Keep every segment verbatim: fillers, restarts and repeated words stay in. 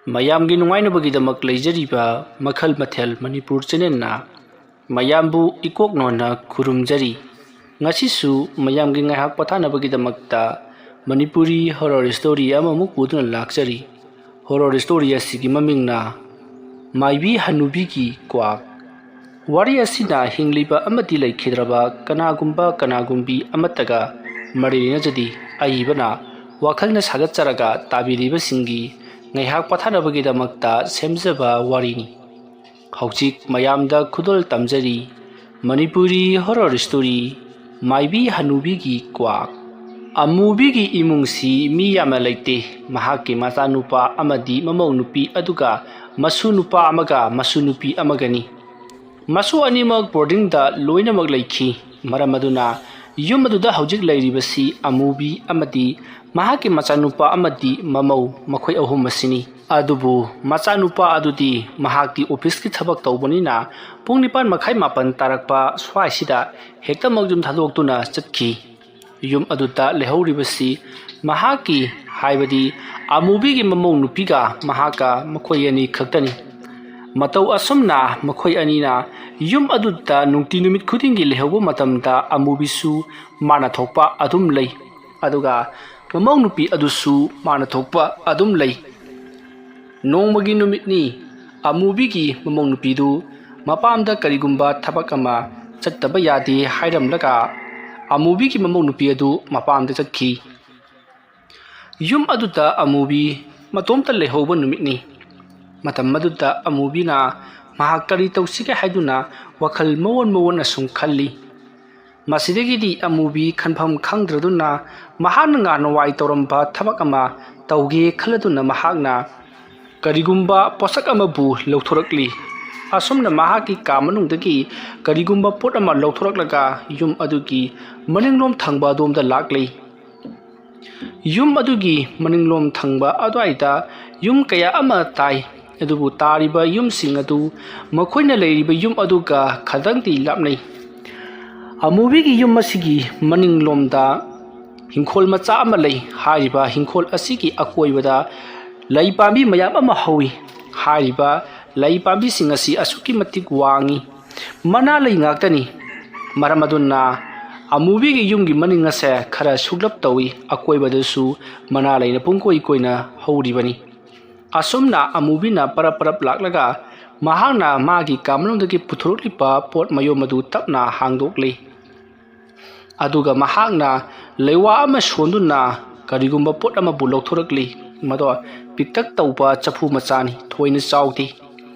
ꯃꯌꯥꯝꯒꯤ ꯅꯨꯡꯉꯥꯏꯅꯕꯒꯤꯗꯃꯛ ꯂꯩꯖꯔꯤꯕ ꯃꯈꯜ ꯃꯊꯦꯜ ꯃꯅꯤꯄꯨꯔ ꯆꯦꯅꯦꯜꯅ ꯃꯌꯥꯝꯕꯨ ꯏꯀꯣꯛ ꯅꯣꯟꯅ ꯈꯨꯔꯨꯝꯖꯔꯤ꯫ ꯉꯁꯤꯁꯨ ꯃꯌꯥꯝꯒꯤ ꯉꯥꯏꯍꯥꯛ ꯄꯣꯊꯥꯅꯕꯒꯤꯗꯃꯛꯇ ꯃꯅꯤꯄꯨꯔꯤ ꯍꯣꯔꯣꯔ ꯁ꯭ꯇꯣꯔꯤ ꯑꯃꯃꯨꯛ ꯄꯨꯗꯨꯅ ꯂꯥꯛꯆꯔꯤ꯫ ꯍꯣꯔꯣꯔ ꯁ꯭ꯇꯣꯔꯤ ꯑꯁꯤꯒꯤ ꯃꯃꯤꯡꯅ ꯃꯥꯏꯕꯤ ꯍꯅꯨꯕꯤꯒꯤ ꯀ꯭ꯋꯥꯛ꯫ ꯋꯥꯔꯤ ꯑꯁꯤꯅ ꯍꯤꯡꯂꯤꯕ ꯑꯃꯗꯤ ꯂꯩꯈꯤꯗ꯭ꯔꯕ ꯀꯅꯥꯒꯨꯝꯕ ꯀꯅꯥꯒꯨꯝꯕꯤ ꯑꯃꯠꯇꯒ ꯃꯔꯤ ꯂꯩꯅꯖꯗꯦ꯫ ꯑꯏꯕꯅ ꯋꯥꯈꯜꯅ ꯁꯥꯒꯠꯆꯔꯒ ꯇꯥꯕꯤꯔꯤꯕꯁꯤꯡꯒꯤ ꯉꯥꯏꯍꯥꯛ ꯄꯣꯊꯥꯅꯕꯒꯤꯗꯃꯛꯇ ꯁꯦꯝꯖꯕ ꯋꯥꯔꯤꯅꯤ꯫ ꯍꯧꯖꯤꯛ ꯃꯌꯥꯝꯗ ꯈꯨꯗꯣꯜ ꯇꯝꯖꯔꯤ ꯃꯅꯤꯄꯨꯔꯤ ꯍꯣꯔꯣꯔ ꯁ꯭ꯇꯣꯔꯤ ꯃꯥꯏꯕꯤ ꯍꯅꯨꯕꯤꯒꯤ ꯀ꯭ꯋꯥꯛ꯫ ꯑꯃꯨꯕꯤꯒꯤ ꯏꯃꯨꯡꯁꯤ ꯃꯤ ꯌꯥꯝꯅ ꯂꯩꯇꯦ꯫ ꯃꯍꯥꯛꯀꯤ ꯃꯆꯥꯅꯨꯄꯥ ꯑꯃꯗꯤ ꯃꯃꯧ ꯅꯨꯄꯤ, ꯑꯗꯨꯒ ꯃꯁꯨ ꯅꯨꯄꯥ ꯑꯃꯒ ꯃꯁꯨ ꯅꯨꯄꯤ ꯑꯃꯒꯅꯤ꯫ ꯃꯁꯨ ꯑꯅꯤꯃꯛ ꯕꯣꯔꯗꯤꯡꯗ ꯂꯣꯏꯅꯃꯛ ꯂꯩꯈꯤ꯫ ꯃꯔꯝ ꯑꯗꯨꯅ ꯌꯨꯝ ꯑꯗꯨꯗ ꯍꯧꯖꯤꯛ ꯂꯩꯔꯤꯕꯁꯤ ꯑꯃꯨꯕꯤ ꯑꯃꯗꯤ ꯃꯍꯥꯛꯀꯤ ꯃꯆꯥꯅꯨꯄꯥ ꯑꯃꯗꯤ ꯃꯃꯧ, ꯃꯈꯣꯏ ꯑꯍꯨꯝ ꯑꯁꯤꯅꯤ꯫ ꯑꯗꯨꯕꯨ ꯃꯆꯥꯅꯨꯄꯥ ꯑꯗꯨꯗꯤ ꯃꯍꯥꯛꯇꯤ ꯑꯣꯐꯤꯁꯀꯤ ꯊꯕꯛ ꯇꯧꯕꯅꯤꯅ ꯄꯨꯡ ꯅꯤꯄꯥꯟ ꯃꯈꯥꯏ, ꯃꯥꯄꯟ ꯇꯥꯔꯛꯄ ꯁ꯭ꯋꯥꯏꯁꯤꯗ ꯍꯦꯛꯇꯃꯛ ꯌꯨꯝ ꯊꯥꯗꯣꯛꯇꯨꯅ ꯆꯠꯈꯤ꯫ ꯌꯨꯝ ꯑꯗꯨꯗ ꯂꯩꯍꯧꯔꯤꯕꯁꯤ ꯃꯍꯥꯛꯀꯤ, ꯍꯥꯏꯕꯗꯤ ꯑꯃꯨꯕꯤꯒꯤ ꯃꯃꯧ ꯅꯨꯄꯤꯒ ꯃꯍꯥꯛꯀ, ꯃꯈꯣꯏ ꯑꯅꯤ ꯈꯛꯇꯅꯤ꯫ ꯃꯇꯧ ꯑꯁꯨꯝꯅ ꯃꯈꯣꯏ ꯑꯅꯤꯅ ꯌꯨꯝ ꯑꯗꯨꯗ ꯅꯨꯡꯇꯤ ꯅꯨꯃꯤꯠ ꯈꯨꯗꯤꯡꯒꯤ ꯂꯩꯍꯧꯕ ꯃꯇꯝꯗ ꯑꯃꯨꯕꯤꯁꯨ ꯃꯥꯅ ꯊꯣꯛꯄ ꯑꯗꯨꯝ ꯂꯩ, ꯑꯗꯨꯒ ꯃꯃꯧ ꯅꯨꯄꯤ ꯑꯗꯨꯁꯨ ꯃꯥꯅ ꯊꯣꯛꯄ ꯑꯗꯨꯝ ꯂꯩ꯫ ꯅꯣꯡꯃꯒꯤ ꯅꯨꯃꯤꯠꯅꯤ꯫ ꯑꯃꯨꯕꯤꯒꯤ ꯃꯃꯧ ꯅꯨꯄꯤꯗꯨ ꯃꯄꯥꯝꯗ ꯀꯔꯤꯒꯨꯝꯕ ꯊꯕꯛ ꯑꯃ ꯆꯠꯇꯕ ꯌꯥꯗꯦ ꯍꯥꯏꯔꯝꯂꯒ ꯑꯃꯨꯕꯤꯒꯤ ꯃꯃꯧ ꯅꯨꯄꯤ ꯑꯗꯨ ꯃꯄꯥꯝꯗ ꯆꯠꯈꯤ꯫ ꯌꯨꯝ ꯑꯗꯨꯗ ꯑꯃꯨꯕꯤ ꯃꯇꯣꯝꯇ ꯂꯩꯍꯧꯕ ꯅꯨꯃꯤꯠꯅꯤ꯫ ꯃꯇꯝ ꯑꯗꯨꯗ ꯑꯃꯨꯕꯤꯅ ꯃꯍꯥꯛ ꯀꯔꯤ ꯇꯧꯁꯤꯒꯦ ꯍꯥꯏꯗꯨꯅ ꯋꯥꯈꯜ ꯃꯑꯣꯟ ꯃꯑꯣꯟ ꯑꯁꯨꯝ ꯈꯜꯂꯤ꯫ ꯃꯁꯤꯗꯒꯤꯗꯤ ꯑꯃꯨꯕꯤ ꯈꯟꯐꯝ ꯈꯪꯗ꯭ꯔꯗꯨꯅ ꯃꯍꯥꯛꯅ ꯉꯥꯅꯋꯥꯏ ꯇꯧꯔꯝꯕ ꯊꯕꯛ ꯑꯃ ꯇꯧꯒꯦ ꯈꯜꯂꯗꯨꯅ ꯃꯍꯥꯛꯅ ꯀꯔꯤꯒꯨꯝꯕ ꯄꯣꯠꯁꯛ ꯑꯃꯕꯨ ꯂꯧꯊꯣꯔꯛꯂꯤ꯫ ꯑꯁꯨꯝꯅ ꯃꯍꯥꯛꯀꯤ ꯀꯥ ꯃꯅꯨꯡꯗꯒꯤ ꯀꯔꯤꯒꯨꯝꯕ ꯄꯣꯠ ꯑꯃ ꯂꯧꯊꯣꯔꯛꯂꯒ ꯌꯨꯝ ꯑꯗꯨꯒꯤ ꯃꯅꯤꯡꯂꯣꯝ ꯊꯪꯕ ꯑꯗꯣꯝꯗ ꯂꯥꯛꯂꯤ꯫ ꯌꯨꯝ ꯑꯗꯨꯒꯤ ꯃꯅꯤꯡꯂꯣꯝ ꯊꯪꯕ ꯑꯗꯨꯋꯥꯏꯗ ꯌꯨꯝ ꯀꯌꯥ ꯑꯃ ꯇꯥꯏ꯫ ꯑꯗꯨꯕꯨ ꯇꯥꯔꯤꯕ ꯌꯨꯝꯁꯤꯡ ꯑꯗꯨ ꯃꯈꯣꯏꯅ ꯂꯩꯔꯤꯕ ꯌꯨꯝ ꯑꯗꯨꯒ ꯈꯇꯪꯗꯤ ꯂꯥꯞꯅꯩ꯫ ꯑꯃꯨꯕꯤꯒꯤ ꯌꯨꯝ ꯑꯁꯤꯒꯤ ꯃꯅꯤꯡꯂꯣꯝꯗ ꯍꯤꯡꯈꯣꯜ ꯃꯆꯥ ꯑꯃ ꯂꯩ꯫ ꯍꯥꯏꯔꯤꯕ ꯍꯤꯡꯈꯣꯜ ꯑꯁꯤꯒꯤ ꯑꯀꯣꯏꯕꯗ ꯂꯩ ꯄꯥꯝꯕꯤ ꯃꯌꯥꯝ ꯑꯃ ꯍꯧꯏ꯫ ꯍꯥꯏꯔꯤꯕ ꯂꯩ ꯄꯥꯝꯕꯤꯁꯤꯡ ꯑꯁꯤ ꯑꯁꯨꯛꯀꯤ ꯃꯇꯤꯛ ꯋꯥꯡꯏ꯫ ꯃꯅꯥ ꯂꯩ ꯉꯥꯛꯇꯅꯤ꯫ ꯃꯔꯝ ꯑꯗꯨꯅ ꯑꯃꯨꯕꯤꯒꯤ ꯌꯨꯝꯒꯤ ꯃꯅꯤꯡ ꯑꯁꯦ ꯈꯔ ꯁꯨꯛꯂꯞ ꯇꯧꯏ꯫ ꯑꯀꯣꯏꯕꯗꯁꯨ ꯃꯅꯥ ꯂꯩꯅ ꯄꯨꯡꯀꯣꯏ ꯀꯣꯏꯅ ꯍꯧꯔꯤꯕꯅꯤ꯫ ꯑꯁꯨꯝꯅ ꯑꯃꯨꯕꯤꯅ ꯄꯔꯞ ꯄꯔꯞ ꯂꯥꯛꯂꯒ ꯃꯍꯥꯛꯅ ꯃꯥꯒꯤ ꯀꯥ ꯃꯅꯨꯡꯗꯒꯤ ꯄꯨꯊꯣꯔꯛꯂꯤꯕ ꯄꯣꯠ ꯃꯌꯣꯝ ꯑꯗꯨ ꯇꯞꯅ ꯍꯥꯡꯗꯣꯛꯂꯤ꯫ ꯑꯗꯨꯒ ꯃꯍꯥꯛꯅ ꯂꯩꯋꯥ ꯑꯃ ꯁꯣꯟꯗꯨꯅ ꯀꯔꯤꯒꯨꯝꯕ ꯄꯣꯠ ꯑꯃꯕꯨ ꯂꯧꯊꯣꯔꯛꯂꯤ꯫ ꯃꯗꯣ ꯄꯤꯛꯇꯛ ꯇꯧꯕ ꯆꯐꯨ ꯃꯆꯥꯅꯤ, ꯊꯣꯏꯅ ꯆꯥꯎꯗꯦ꯫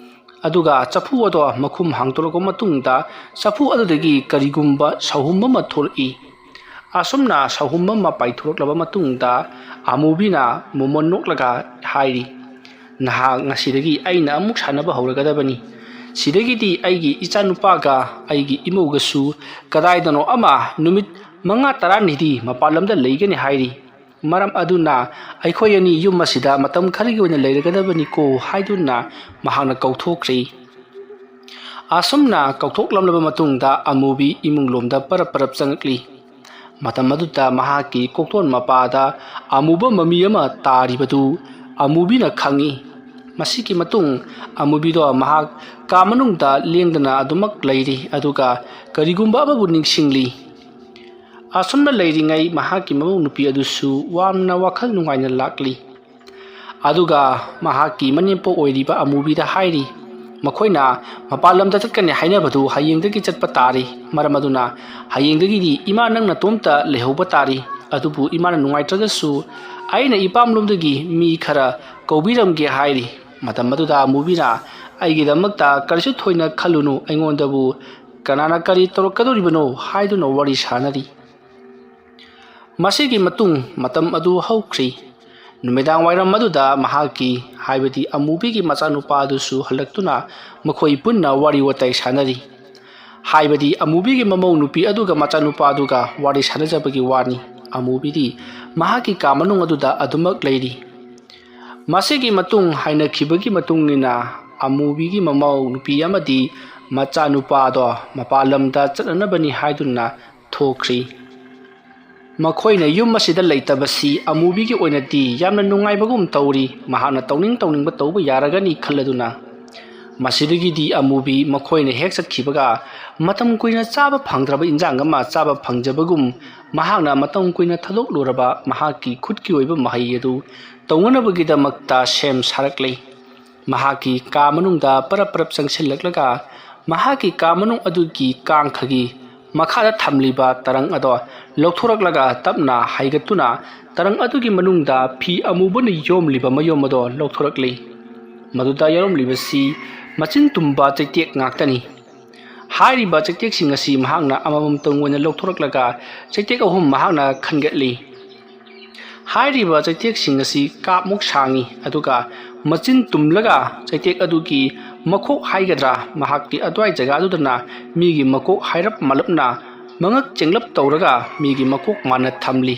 ꯑꯗꯨꯒ ꯆꯐꯨ ꯑꯗꯣ ꯃꯈꯨꯝ ꯍꯥꯡꯗꯣꯔꯛꯄ ꯃꯇꯨꯡꯗ ꯆꯐꯨ ꯑꯗꯨꯗꯒꯤ ꯀꯔꯤꯒꯨꯝꯕ ꯁꯍꯨꯝ ꯑꯃ ꯊꯣꯛꯂꯛꯏ꯫ ꯑꯁꯨꯝꯅ ꯁꯍꯨꯝ ꯑꯃ ꯄꯥꯏꯊꯣꯔꯛꯂꯕ ꯃꯇꯨꯡꯗ ꯑꯃꯨꯕꯤꯅ ꯃꯣꯃꯣꯟ ꯅꯣꯛꯂꯒ ꯍꯥꯏꯔꯤ, "ꯅꯍꯥꯛ ꯉꯁꯤꯗꯒꯤ ꯑꯩꯅ ꯑꯃꯨꯛ ꯁꯥꯟꯅꯕ ꯍꯧꯔꯒꯗꯕꯅꯤ꯫ ꯁꯤꯗꯒꯤꯗꯤ ꯑꯩꯒꯤ ꯏꯆꯥꯅꯨꯄꯥꯒ ꯑꯩꯒꯤ ꯏꯃꯧꯒꯁꯨ ꯀꯗꯥꯏꯗꯅꯣ ꯑꯃ ꯅꯨꯃꯤꯠ ꯃꯉꯥ ꯇꯔꯥꯅꯤꯗꯤ ꯃꯄꯥꯟ ꯂꯝꯗ ꯂꯩꯒꯅꯤ ꯍꯥꯏꯔꯤ꯫ ꯃꯔꯝ ꯑꯗꯨꯅ ꯑꯩꯈꯣꯏ ꯑꯅꯤ ꯌꯨꯝ ꯑꯁꯤꯗ ꯃꯇꯝ ꯈꯔꯒꯤ ꯑꯣꯏꯅ ꯂꯩꯔꯒꯗꯕꯅꯤꯀꯣ" ꯍꯥꯏꯗꯨꯅ ꯃꯍꯥꯛꯅ ꯀꯧꯊꯣꯛꯈ꯭ꯔꯦ꯫ ꯑꯁꯨꯝꯅ ꯀꯧꯊꯣꯛꯂꯝꯂꯕ ꯃꯇꯨꯡꯗ ꯑꯃꯨꯕꯤ ꯏꯃꯨꯡ ꯂꯣꯝꯗ ꯄꯔꯞ ꯄꯔꯞ ꯆꯪꯉꯛꯂꯤ꯫ ꯃꯇꯝ ꯑꯗꯨꯗ ꯃꯍꯥꯛꯀꯤ ꯀꯣꯛꯇꯣꯟ ꯃꯄꯥꯗ ꯑꯃꯨꯕ ꯃꯃꯤ ꯑꯃ ꯇꯥꯔꯤꯕꯗꯨ ꯑꯃꯨꯕꯤꯅ ꯈꯪꯏ꯫ ꯃꯁꯤꯒꯤ ꯃꯇꯨꯡ ꯑꯃꯨꯕꯤꯗꯣ ꯃꯍꯥꯛ ꯀꯥ ꯃꯅꯨꯡꯗ ꯂꯦꯡꯗꯅ ꯑꯗꯨꯃꯛ ꯂꯩꯔꯤ, ꯑꯗꯨꯒ ꯀꯔꯤꯒꯨꯝꯕ ꯑꯃꯕꯨ ꯅꯤꯡꯁꯤꯡꯂꯤ꯫ ꯑꯁꯨꯝꯅ ꯂꯩꯔꯤꯉꯩ ꯃꯍꯥꯛꯀꯤ ꯃꯃꯧ ꯅꯨꯄꯤ ꯑꯗꯨꯁꯨ ꯌꯥꯝꯅ ꯋꯥꯈꯜ ꯅꯨꯡꯉꯥꯏꯅ ꯂꯥꯛꯂꯤ꯫ ꯑꯗꯨꯒ ꯃꯍꯥꯛꯀꯤ ꯃꯅꯦꯝꯄꯣꯛ ꯑꯣꯏꯔꯤꯕ ꯑꯃꯨꯕꯤꯗ ꯍꯥꯏꯔꯤ, "ꯃꯈꯣꯏꯅ ꯃꯄꯥꯟ ꯂꯝꯗ ꯆꯠꯀꯅꯤ ꯍꯥꯏꯅꯕꯗꯨ ꯍꯌꯦꯡꯗꯒꯤ ꯆꯠꯄ ꯇꯥꯔꯦ꯫ ꯃꯔꯝ ꯑꯗꯨꯅ ꯍꯌꯦꯡꯗꯒꯤꯗꯤ ꯏꯃꯥ ꯅꯪ ꯅꯇꯣꯝꯇ ꯂꯩꯍꯧꯕ ꯇꯥꯔꯦ꯫ ꯑꯗꯨꯕꯨ ꯏꯃꯥꯅ ꯅꯨꯡꯉꯥꯏꯇ꯭ꯔꯒꯁꯨ ꯑꯩꯅ ꯏꯄꯥꯝꯂꯣꯝꯗꯒꯤ ꯃꯤ ꯈꯔ ꯀꯧꯕꯤꯔꯝꯒꯦ" ꯍꯥꯏꯔꯤ꯫ ꯃꯇꯝ ꯑꯗꯨꯗ ꯑꯃꯨꯕꯤꯅ, "ꯑꯩꯒꯤꯗꯃꯛꯇ ꯀꯔꯤꯁꯨ ꯊꯣꯏꯅ ꯈꯜꯂꯨꯅꯨ, ꯑꯩꯉꯣꯟꯗꯕꯨ ꯀꯅꯥꯅ ꯀꯔꯤ ꯇꯧꯔꯛꯀꯗꯧꯔꯤꯕꯅꯣ?" ꯍꯥꯏꯗꯨꯅ ꯋꯥꯔꯤ ꯁꯥꯟꯅꯔꯤ꯫ ꯃꯁꯤꯒꯤ ꯃꯇꯨꯡ ꯃꯇꯝ ꯑꯗꯨ ꯍꯧꯈ꯭ꯔꯤ꯫ ꯅꯨꯃꯤꯗꯥꯡ ꯋꯥꯏꯔꯝ ꯑꯗꯨꯗ ꯃꯍꯥꯛꯀꯤ, ꯍꯥꯏꯕꯗꯤ ꯑꯃꯨꯕꯤꯒꯤ ꯃꯆꯥꯅꯨꯄꯥ ꯑꯗꯨꯁꯨ ꯍꯜꯂꯛꯇꯨꯅ ꯃꯈꯣꯏ ꯄꯨꯟꯅ ꯋꯥꯔꯤ ꯋꯥꯇꯥꯏ ꯁꯥꯟꯅꯔꯤ꯫ ꯍꯥꯏꯕꯗꯤ ꯑꯃꯨꯕꯤꯒꯤ ꯃꯃꯧ ꯅꯨꯄꯤ ꯑꯗꯨꯒ ꯃꯆꯥꯅꯨꯄꯥ ꯑꯗꯨꯒ ꯋꯥꯔꯤ ꯁꯥꯟꯅꯖꯕꯒꯤ ꯋꯥꯅꯤ꯫ ꯑꯃꯨꯕꯤꯗꯤ ꯃꯍꯥꯛꯀꯤ ꯀꯥ ꯃꯅꯨꯡ ꯑꯗꯨꯗ ꯑꯗꯨꯃꯛ ꯂꯩꯔꯤ꯫ ꯃꯁꯤꯒꯤ ꯃꯇꯨꯡ ꯍꯥꯏꯅꯈꯤꯕꯒꯤ ꯃꯇꯨꯡ ꯏꯟꯅ ꯑꯃꯨꯕꯤꯒꯤ ꯃꯃꯧ ꯅꯨꯄꯤ ꯑꯃꯗꯤ ꯃꯆꯥꯅꯨꯄꯥꯗꯣ ꯃꯄꯥꯟ ꯂꯝꯗ ꯆꯠꯅꯅꯕꯅꯤ ꯍꯥꯏꯗꯨꯅ ꯊꯣꯛꯈ꯭ꯔꯤ꯫ ꯃꯈꯣꯏꯅ ꯌꯨꯝ ꯑꯁꯤꯗ ꯂꯩꯇꯕꯁꯤ ꯑꯃꯨꯕꯤꯒꯤ ꯑꯣꯏꯅꯗꯤ ꯌꯥꯝꯅ ꯅꯨꯡꯉꯥꯏꯕꯒꯨꯝ ꯇꯧꯔꯤ꯫ ꯃꯍꯥꯛꯅ ꯇꯧꯅꯤꯡ ꯇꯧꯅꯤꯡꯕ ꯇꯧꯕ ꯌꯥꯔꯒꯅꯤ ꯈꯜꯂꯗꯨꯅ꯫ ꯃꯁꯤꯗꯒꯤꯗꯤ ꯑꯃꯨꯕꯤ ꯃꯈꯣꯏꯅ ꯍꯦꯛ ꯆꯠꯈꯤꯕꯒ ꯃꯇꯝ ꯀꯨꯏꯅ ꯆꯥꯕ ꯐꯪꯗ꯭ꯔꯕ ꯏꯟꯖꯥꯡ ꯑꯃ ꯆꯥꯕ ꯐꯪꯖꯕꯒꯨꯝ, ꯃꯍꯥꯛꯅ ꯃꯇꯝ ꯀꯨꯏꯅ ꯊꯥꯗꯣꯛꯂꯨꯔꯕ ꯃꯍꯥꯛꯀꯤ ꯈꯨꯠꯀꯤ ꯑꯣꯏꯕ ꯃꯍꯩ ꯑꯗꯨ ꯇꯧꯅꯅꯕꯒꯤꯗꯃꯛꯇ ꯁꯦꯝ ꯁꯥꯔꯛꯂꯤ꯫ ꯃꯍꯥꯛꯀꯤ ꯀꯥ ꯃꯅꯨꯡꯗ ꯄꯔꯞ ꯄꯔꯞ ꯆꯪꯁꯤꯜꯂꯛꯂꯒ ꯃꯍꯥꯛꯀꯤ ꯀꯥ ꯃꯅꯨꯡ ꯑꯗꯨꯒꯤ ꯀꯥꯡꯈꯒꯤ ꯃꯈꯥꯗ ꯊꯝꯂꯤꯕ ꯇꯔꯪ ꯑꯗꯣ ꯂꯧꯊꯣꯔꯛꯂꯒ ꯇꯞꯅ ꯍꯥꯏꯒꯠꯇꯨꯅ ꯇꯔꯪ ꯑꯗꯨꯒꯤ ꯃꯅꯨꯡꯗ ꯐꯤ ꯑꯃꯨꯕꯅ ꯌꯣꯝꯂꯤꯕ ꯃꯌꯣꯝ ꯑꯗꯣ ꯂꯧꯊꯣꯔꯛꯂꯤ꯫ ꯃꯗꯨꯗ ꯌꯥꯎꯔꯝꯂꯤꯕꯁꯤ ꯃꯆꯤꯟ ꯇꯨꯝꯕ ꯆꯩꯇꯦꯛ ꯉꯥꯛꯇꯅꯤ꯫ ꯍꯥꯏꯔꯤꯕ ꯆꯩꯇꯦꯛꯁꯤꯡ ꯑꯁꯤ ꯃꯍꯥꯛꯅ ꯑꯃꯃꯝꯇꯪ ꯑꯣꯏꯅ ꯂꯧꯊꯣꯔꯛꯂꯒ ꯆꯩꯇꯦꯛ ꯑꯍꯨꯝ ꯃꯍꯥꯛꯅ ꯈꯟꯒꯠꯂꯤ꯫ ꯍꯥꯏꯔꯤꯕ ꯆꯩꯇꯦꯛꯁꯤꯡ ꯑꯁꯤ ꯀꯥꯞꯃꯨꯛ ꯁꯥꯡꯏ, ꯑꯗꯨꯒ ꯃꯆꯤꯟ ꯇꯨꯝꯂꯒ ꯆꯩꯇꯦꯛ ꯑꯗꯨꯒꯤ ꯃꯈꯣꯛ ꯍꯥꯏꯒꯗ꯭ꯔꯥ, ꯃꯍꯥꯛꯀꯤ ꯑꯗꯨꯋꯥꯏ ꯖꯒꯥꯗꯨꯗꯅ ꯃꯤꯒꯤ ꯃꯀꯣꯛ ꯍꯥꯏꯔꯞ ꯃꯥꯜꯂꯞꯅ ꯃꯉꯛ ꯆꯦꯡꯂꯞ ꯇꯧꯔꯒ ꯃꯤꯒꯤ ꯃꯀꯣꯛ ꯃꯥꯟꯅ ꯊꯝꯂꯤ꯫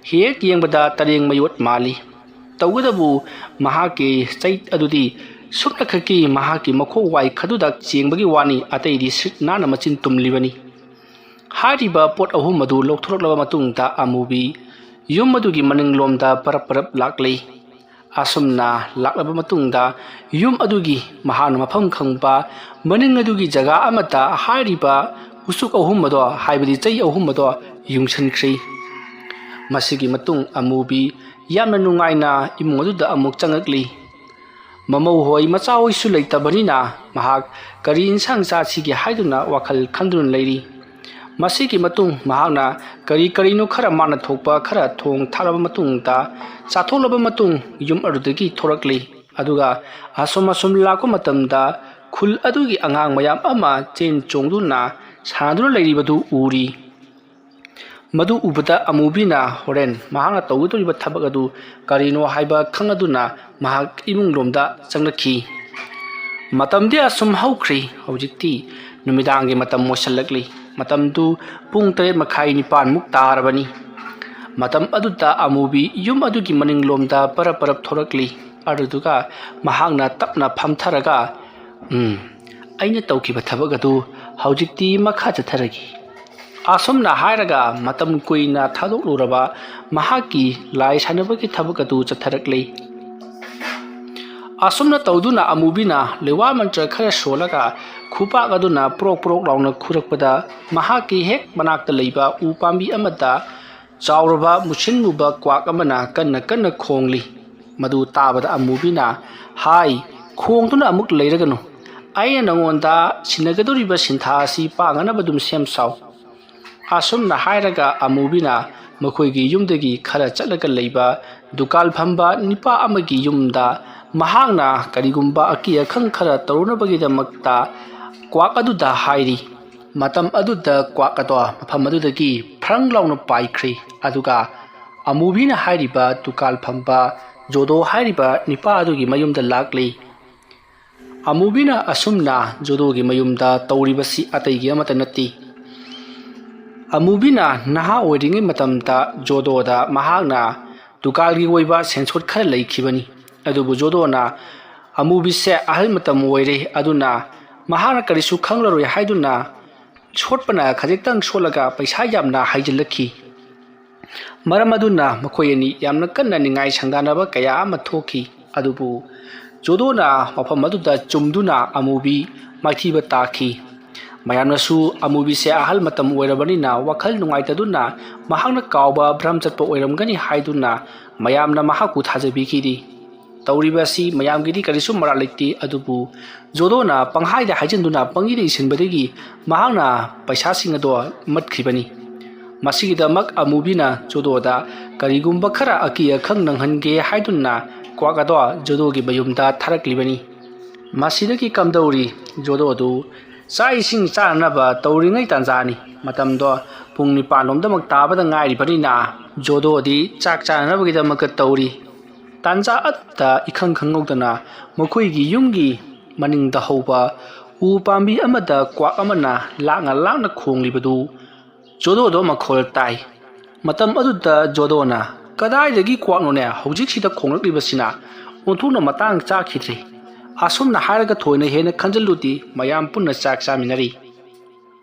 ꯍꯦꯛ ꯌꯦꯡꯕꯗ ꯇꯔꯦꯡ ꯃꯌꯣꯠ ꯃꯥꯜꯂꯤ꯫ ꯇꯧꯕꯇꯕꯨ ꯃꯍꯥꯛꯀꯤ ꯆꯩ ꯑꯗꯨꯗꯤ ꯁꯨꯞꯅꯈꯛꯀꯤ ꯃꯍꯥꯛꯀꯤ ꯃꯈꯣꯛ ꯋꯥꯏ ꯈꯗꯨꯗ ꯆꯦꯡꯕꯒꯤ ꯋꯥꯅꯤ, ꯑꯇꯩꯗꯤ ꯁꯤꯠ ꯅꯥꯟꯅ ꯃꯆꯤꯟ ꯇꯨꯝꯂꯤꯕꯅꯤ꯫ ꯍꯥꯏꯔꯤꯕ ꯄꯣꯠ ꯑꯍꯨꯝ ꯑꯗꯨ ꯂꯧꯊꯣꯔꯛꯂꯕ ꯃꯇꯨꯡꯗ ꯑꯃꯨꯕꯤ ꯌꯨꯝ ꯑꯗꯨꯒꯤ ꯃꯅꯤꯡꯂꯣꯝꯗ ꯄꯔꯞ ꯄꯔꯞ ꯂꯥꯛꯂꯤ꯫ ꯑꯁꯨꯝꯅ ꯂꯥꯛꯂꯕ ꯃꯇꯨꯡꯗ ꯌꯨꯝ ꯑꯗꯨꯒꯤ ꯃꯍꯥꯛꯅ ꯃꯐꯝ ꯈꯪꯕ ꯃꯅꯤꯡ ꯑꯗꯨꯒꯤ ꯖꯒꯥ ꯑꯃꯗ ꯍꯥꯏꯔꯤꯕ ꯎꯆꯨꯛ ꯑꯍꯨꯝ ꯑꯗꯣ, ꯍꯥꯏꯕꯗꯤ ꯆꯩ ꯑꯍꯨꯝ ꯑꯗꯣ ꯌꯨꯡꯁꯤꯟꯈ꯭ꯔꯤ꯫ ꯃꯁꯤꯒꯤ ꯃꯇꯨꯡ ꯑꯃꯨꯕꯤ ꯌꯥꯝꯅ ꯅꯨꯡꯉꯥꯏꯅ ꯏꯃꯨꯡ ꯑꯗꯨꯗ ꯑꯃꯨꯛ ꯆꯪꯂꯛꯂꯤ꯫ ꯃꯃꯧ ꯍꯣꯏ ꯃꯆꯥ ꯍꯣꯏꯁꯨ ꯂꯩꯇꯕꯅꯤꯅ ꯃꯍꯥꯛ ꯀꯔꯤ ꯏꯟꯁꯥꯡ ꯆꯥꯁꯤꯒꯦ ꯍꯥꯏꯗꯨꯅ ꯋꯥꯈꯜ ꯈꯟꯗꯨꯅ ꯂꯩꯔꯤ꯫ ꯃꯁꯤꯒꯤ ꯃꯇꯨꯡ ꯃꯍꯥꯛꯅ ꯀꯔꯤ ꯀꯔꯤꯅꯣ ꯈꯔ ꯃꯥꯅ ꯊꯣꯛꯄ ꯈꯔ ꯊꯣꯡ ꯊꯥꯛꯂꯕ ꯃꯇꯨꯡꯗ ꯆꯥꯊꯣꯛꯂꯕ ꯃꯇꯨꯡ ꯌꯨꯝ ꯑꯗꯨꯗꯒꯤ ꯊꯣꯔꯛꯂꯤ꯫ ꯑꯗꯨꯒ ꯑꯁꯨꯝ ꯑꯁꯨꯝ ꯂꯥꯛꯄ ꯃꯇꯝꯗ ꯈꯨꯜ ꯑꯗꯨꯒꯤ ꯑꯉꯥꯡ ꯃꯌꯥꯝ ꯑꯃ ꯆꯦꯟ ꯆꯣꯡꯗꯨꯅ ꯁꯥꯟꯅꯗꯨꯅ ꯂꯩꯔꯤꯕꯗꯨ ꯎꯔꯤ꯫ ꯃꯗꯨ ꯎꯕꯗ ꯑꯃꯨꯕꯤꯅ ꯍꯣꯔꯦꯟ ꯃꯍꯥꯛꯅ ꯇꯧꯒꯗꯧꯔꯤꯕ ꯊꯕꯛ ꯑꯗꯨ ꯀꯔꯤꯅꯣ ꯍꯥꯏꯕ ꯈꯪꯂꯗꯨꯅ ꯃꯍꯥꯛ ꯏꯃꯨꯡ ꯂꯣꯝꯗ ꯆꯪꯂꯛꯈꯤ꯫ ꯃꯇꯝꯗꯤ ꯑꯁꯨꯝ ꯍꯧꯈ꯭ꯔꯤ꯫ ꯍꯧꯖꯤꯛꯇꯤ ꯅꯨꯃꯤꯗꯥꯡꯒꯤ ꯃꯇꯝ ꯑꯣꯏꯁꯤꯜꯂꯛꯂꯤ꯫ ꯃꯇꯝꯗꯨ ꯄꯨꯡ ꯇꯔꯦꯠ ꯃꯈꯥꯏ ꯅꯤꯄꯥꯟꯃꯨꯛ ꯇꯥꯔꯕꯅꯤ꯫ ꯃꯇꯝ ꯑꯗꯨꯗ ꯑꯃꯨꯕꯤ ꯌꯨꯝ ꯑꯗꯨꯒꯤ ꯃꯅꯤꯡꯂꯣꯝꯗ ꯄꯔꯞ ꯄꯔꯞ ꯊꯣꯔꯛꯂꯤ꯫ ꯑꯗꯨꯗꯨꯒ ꯃꯍꯥꯛꯅ ꯇꯞꯅ ꯐꯝꯊꯔꯒ, "ꯎꯝ, ꯑꯩꯅ ꯇꯧꯈꯤꯕ ꯊꯕꯛ ꯑꯗꯨ ꯍꯧꯖꯤꯛꯇꯤ ꯃꯈꯥ ꯆꯠꯊꯔꯒꯦ꯫ ꯑꯁꯨꯝꯅ ꯍꯥꯏꯔꯒ ꯃꯇꯝ ꯀꯨꯏꯅ ꯊꯥꯗꯣꯛꯂꯨꯔꯕ ꯃꯍꯥꯛꯀꯤ ꯂꯥꯏ ꯁꯥꯟꯅꯕꯒꯤ ꯊꯕꯛ ꯑꯗꯨ ꯆꯠꯊꯔꯛꯂꯤ꯫ ꯑꯁꯨꯝꯅ ꯇꯧꯗꯨꯅ ꯑꯃꯨꯕꯤꯅ ꯂꯩꯋꯥ ꯃꯟꯇ꯭ꯔ ꯈꯔ ꯁꯣꯜꯂꯒ ꯈꯨꯄꯥꯛ ꯑꯗꯨꯅ ꯄ꯭ꯔꯣꯛ ꯄ꯭ꯔꯣꯛ ꯂꯥꯎꯅ ꯈꯨꯔꯛꯄꯗ, ꯃꯍꯥꯛꯀꯤ ꯍꯦꯛ ꯃꯅꯥꯛꯇ ꯂꯩꯕ ꯎ ꯄꯥꯝꯕꯤ ꯑꯃꯗ ꯆꯥꯎꯔꯕ ꯃꯨꯁꯤꯟ ꯃꯨꯕ ꯀ꯭ꯋꯥꯛ ꯑꯃꯅ ꯀꯟꯅ ꯀꯟꯅ ꯈꯣꯡꯂꯤ꯫ ꯃꯗꯨ ꯇꯥꯕꯗ ꯑꯃꯨꯕꯤꯅ ꯍꯥꯏ, "ꯈꯣꯡꯗꯨꯅ ꯑꯃꯨꯛ ꯂꯩꯔꯒꯅꯨ꯫ ꯑꯩꯅ ꯅꯉꯣꯟꯗ ꯁꯤꯟꯅꯒꯗꯧꯔꯤꯕ ꯁꯤꯟꯊꯥ ꯑꯁꯤ ꯄꯥꯡꯅꯅꯕ ꯑꯗꯨꯝ ꯁꯦꯝ ꯁꯥꯎ꯫" ꯑꯁꯨꯝꯅ ꯍꯥꯏꯔꯒ ꯑꯃꯨꯕꯤꯅ ꯃꯈꯣꯏꯒꯤ ꯌꯨꯝꯗꯒꯤ ꯈꯔ ꯆꯠꯂꯒ ꯂꯩꯕ ꯗꯨꯀꯥꯟ ꯐꯝꯕ ꯅꯨꯄꯥ ꯑꯃꯒꯤ ꯌꯨꯝꯗ ꯃꯍꯥꯛꯅ ꯀꯔꯤꯒꯨꯝꯕ ꯑꯀꯤ ꯑꯈꯪ ꯈꯔ ꯇꯧꯔꯨꯅꯕꯒꯤꯗꯃꯛꯇ ꯀ꯭ꯋꯥꯛ ꯑꯗꯨꯗ ꯍꯥꯏꯔꯤ꯫ ꯃꯇꯝ ꯑꯗꯨꯗ ꯀ꯭ꯋꯥꯛ ꯑꯗꯣ ꯃꯐꯝ ꯑꯗꯨꯗꯒꯤ ꯐ꯭ꯔꯪ ꯂꯥꯎꯅ ꯄꯥꯏꯈ꯭ꯔꯤ꯫ ꯑꯗꯨꯒ ꯑꯃꯨꯕꯤꯅ ꯍꯥꯏꯔꯤꯕ ꯗꯨꯀꯥꯟ ꯐꯝꯕ ꯖꯣꯗꯣ ꯍꯥꯏꯔꯤꯕ ꯅꯨꯄꯥ ꯑꯗꯨꯒꯤ ꯃꯌꯨꯝꯗ ꯂꯥꯛꯂꯤ꯫ ꯑꯃꯨꯕꯤꯅ ꯑꯁꯨꯝꯅ ꯖꯣꯗꯣꯒꯤ ꯃꯌꯨꯝꯗ ꯇꯧꯔꯤꯕꯁꯤ ꯑꯇꯩꯒꯤ ꯑꯃꯠꯇ ꯅꯠꯇꯦ꯫ ꯑꯃꯨꯕꯤꯅ ꯅꯍꯥ ꯑꯣꯏꯔꯤꯉꯩ ꯃꯇꯝꯗ ꯖꯣꯗꯣꯗ ꯃꯍꯥꯛꯅ ꯗꯨꯀꯥꯟꯒꯤ ꯑꯣꯏꯕ ꯁꯦꯟꯁꯣꯠ ꯈꯔ ꯂꯩꯈꯤꯕꯅꯤ꯫ ꯑꯗꯨꯕꯨ ꯖꯣꯗꯣꯅ ꯑꯃꯨꯕꯤꯁꯦ ꯑꯍꯜ ꯃꯇꯝ ꯑꯣꯏꯔꯦ, ꯑꯗꯨꯅ ꯃꯍꯥꯛꯅ ꯀꯔꯤꯁꯨ ꯈꯪꯂꯔꯣꯏ ꯍꯥꯏꯗꯨꯅ ꯁꯣꯠꯄꯅ ꯈꯖꯤꯛꯇꯪ ꯁꯣꯠꯂꯒ ꯄꯩꯁꯥ ꯌꯥꯝꯅ ꯍꯩꯖꯤꯜꯂꯛꯈꯤ꯫ ꯃꯔꯝ ꯑꯗꯨꯅ ꯃꯈꯣꯏ ꯑꯅꯤ ꯌꯥꯝꯅ ꯀꯟꯅ ꯅꯤꯡꯉꯥꯏ ꯁꯪꯗꯥꯅꯕ ꯀꯌꯥ ꯑꯃ ꯊꯣꯛꯈꯤ꯫ ꯑꯗꯨꯕꯨ ꯖꯣꯗꯣꯅ ꯃꯐꯝ ꯑꯗꯨꯗ ꯆꯨꯝꯗꯨꯅ ꯑꯃꯨꯕꯤ ꯃꯥꯏꯊꯤꯕ ꯇꯥꯈꯤ꯫ ꯃꯌꯥꯝꯅꯁꯨ ꯑꯃꯨꯕꯤꯁꯦ ꯑꯍꯜ ꯃꯇꯝ ꯑꯣꯏꯔꯕꯅꯤꯅ ꯋꯥꯈꯜ ꯅꯨꯡꯉꯥꯏꯇꯗꯨꯅ ꯃꯍꯥꯛꯅ ꯀꯥꯎꯕ ꯚ꯭ꯔꯝ ꯆꯠꯄ ꯑꯣꯏꯔꯝꯒꯅꯤ ꯍꯥꯏꯗꯨꯅ ꯃꯌꯥꯝꯅ ꯃꯍꯥꯛꯄꯨ ꯊꯥꯖꯕꯤꯈꯤꯗꯦ꯫ ꯇꯧꯔꯤꯕ ꯑꯁꯤ ꯃꯌꯥꯝꯒꯤꯗꯤ ꯀꯔꯤꯁꯨ ꯃꯔꯥꯜ ꯂꯩꯇꯦ, ꯑꯗꯨꯕꯨ ꯖꯣꯗꯣꯅ ꯄꯪꯍꯥꯏꯗ ꯍꯥꯏꯖꯤꯟꯗꯨꯅ ꯄꯪꯏꯗ ꯏꯁꯤꯟꯕꯗꯒꯤ ꯃꯍꯥꯛꯅ ꯄꯩꯁꯥꯁꯤꯡ ꯑꯗꯣ ꯃꯠꯈ꯭ꯔꯤꯕꯅꯤ꯫ ꯃꯁꯤꯒꯤꯗꯃꯛ ꯑꯃꯨꯕꯤꯅ ꯖꯣꯗꯣꯗ ꯀꯔꯤꯒꯨꯝꯕ ꯈꯔ ꯑꯀꯤ ꯑꯈꯪ ꯅꯪꯍꯟꯒꯦ ꯍꯥꯏꯗꯨꯅ ꯀ꯭ꯋꯥꯛ ꯑꯗꯣ ꯖꯣꯗꯣꯒꯤ ꯃꯌꯨꯝꯗ ꯊꯥꯔꯛꯂꯤꯕꯅꯤ꯫ ꯃꯁꯤꯗꯒꯤ ꯀꯝꯗꯧꯔꯤ, ꯖꯣꯗꯣꯗꯨ ꯆꯥꯛ ꯏꯁꯤꯡ ꯆꯥꯅꯅꯕ ꯇꯧꯔꯤꯉꯩ ꯇꯥꯟꯖꯥꯅꯤ꯫ ꯃꯇꯝꯗꯣ ꯄꯨꯡ ꯅꯤꯄꯥꯟ ꯂꯣꯝꯗꯃꯛ ꯇꯥꯕꯗ ꯉꯥꯏꯔꯤꯕꯅꯤꯅ ꯖꯣꯗꯣꯗꯤ ꯆꯥꯛ ꯆꯥꯅꯅꯕꯒꯤꯗꯃꯛꯇ ꯇꯧꯔꯤ꯫ ꯇꯥꯟꯖꯥ ꯑꯗꯨꯗ ꯏꯈꯪ ꯈꯪꯍꯧꯗꯅ ꯃꯈꯣꯏꯒꯤ ꯌꯨꯝꯒꯤ ꯃꯅꯤꯡꯗ ꯍꯧꯕ ꯎ ꯄꯥꯝꯕꯤ ꯑꯃꯗ ꯀ꯭ꯋꯥꯛ ꯑꯃꯅ ꯂꯥꯛꯅ ꯂꯥꯛꯅ ꯈꯣꯡꯂꯤꯕꯗꯨ ꯖꯣꯗꯣꯗꯣ ꯃꯈꯣꯜ ꯇꯥꯏ꯫ ꯃꯇꯝ ꯑꯗꯨꯗ ꯖꯣꯗꯣꯅ, "ꯀꯗꯥꯏꯗꯒꯤ ꯀ꯭ꯋꯥꯛꯅꯣꯅꯦ ꯍꯧꯖꯤꯛꯁꯤꯗ ꯈꯣꯡꯂꯛꯂꯤꯕꯁꯤꯅ? ꯑꯣꯟꯊꯣꯛꯅ ꯃꯇꯥꯡ ꯆꯥꯈꯤꯗ꯭ꯔꯦ꯫" ꯑꯁꯨꯝꯅ ꯍꯥꯏꯔꯒ ꯊꯣꯏꯅ ꯍꯦꯟꯅ ꯈꯟꯖꯤꯜꯂꯨꯗꯦ꯫ ꯃꯌꯥꯝ ꯄꯨꯟꯅ ꯆꯥꯛ ꯆꯥꯃꯤꯟꯅꯔꯤ꯫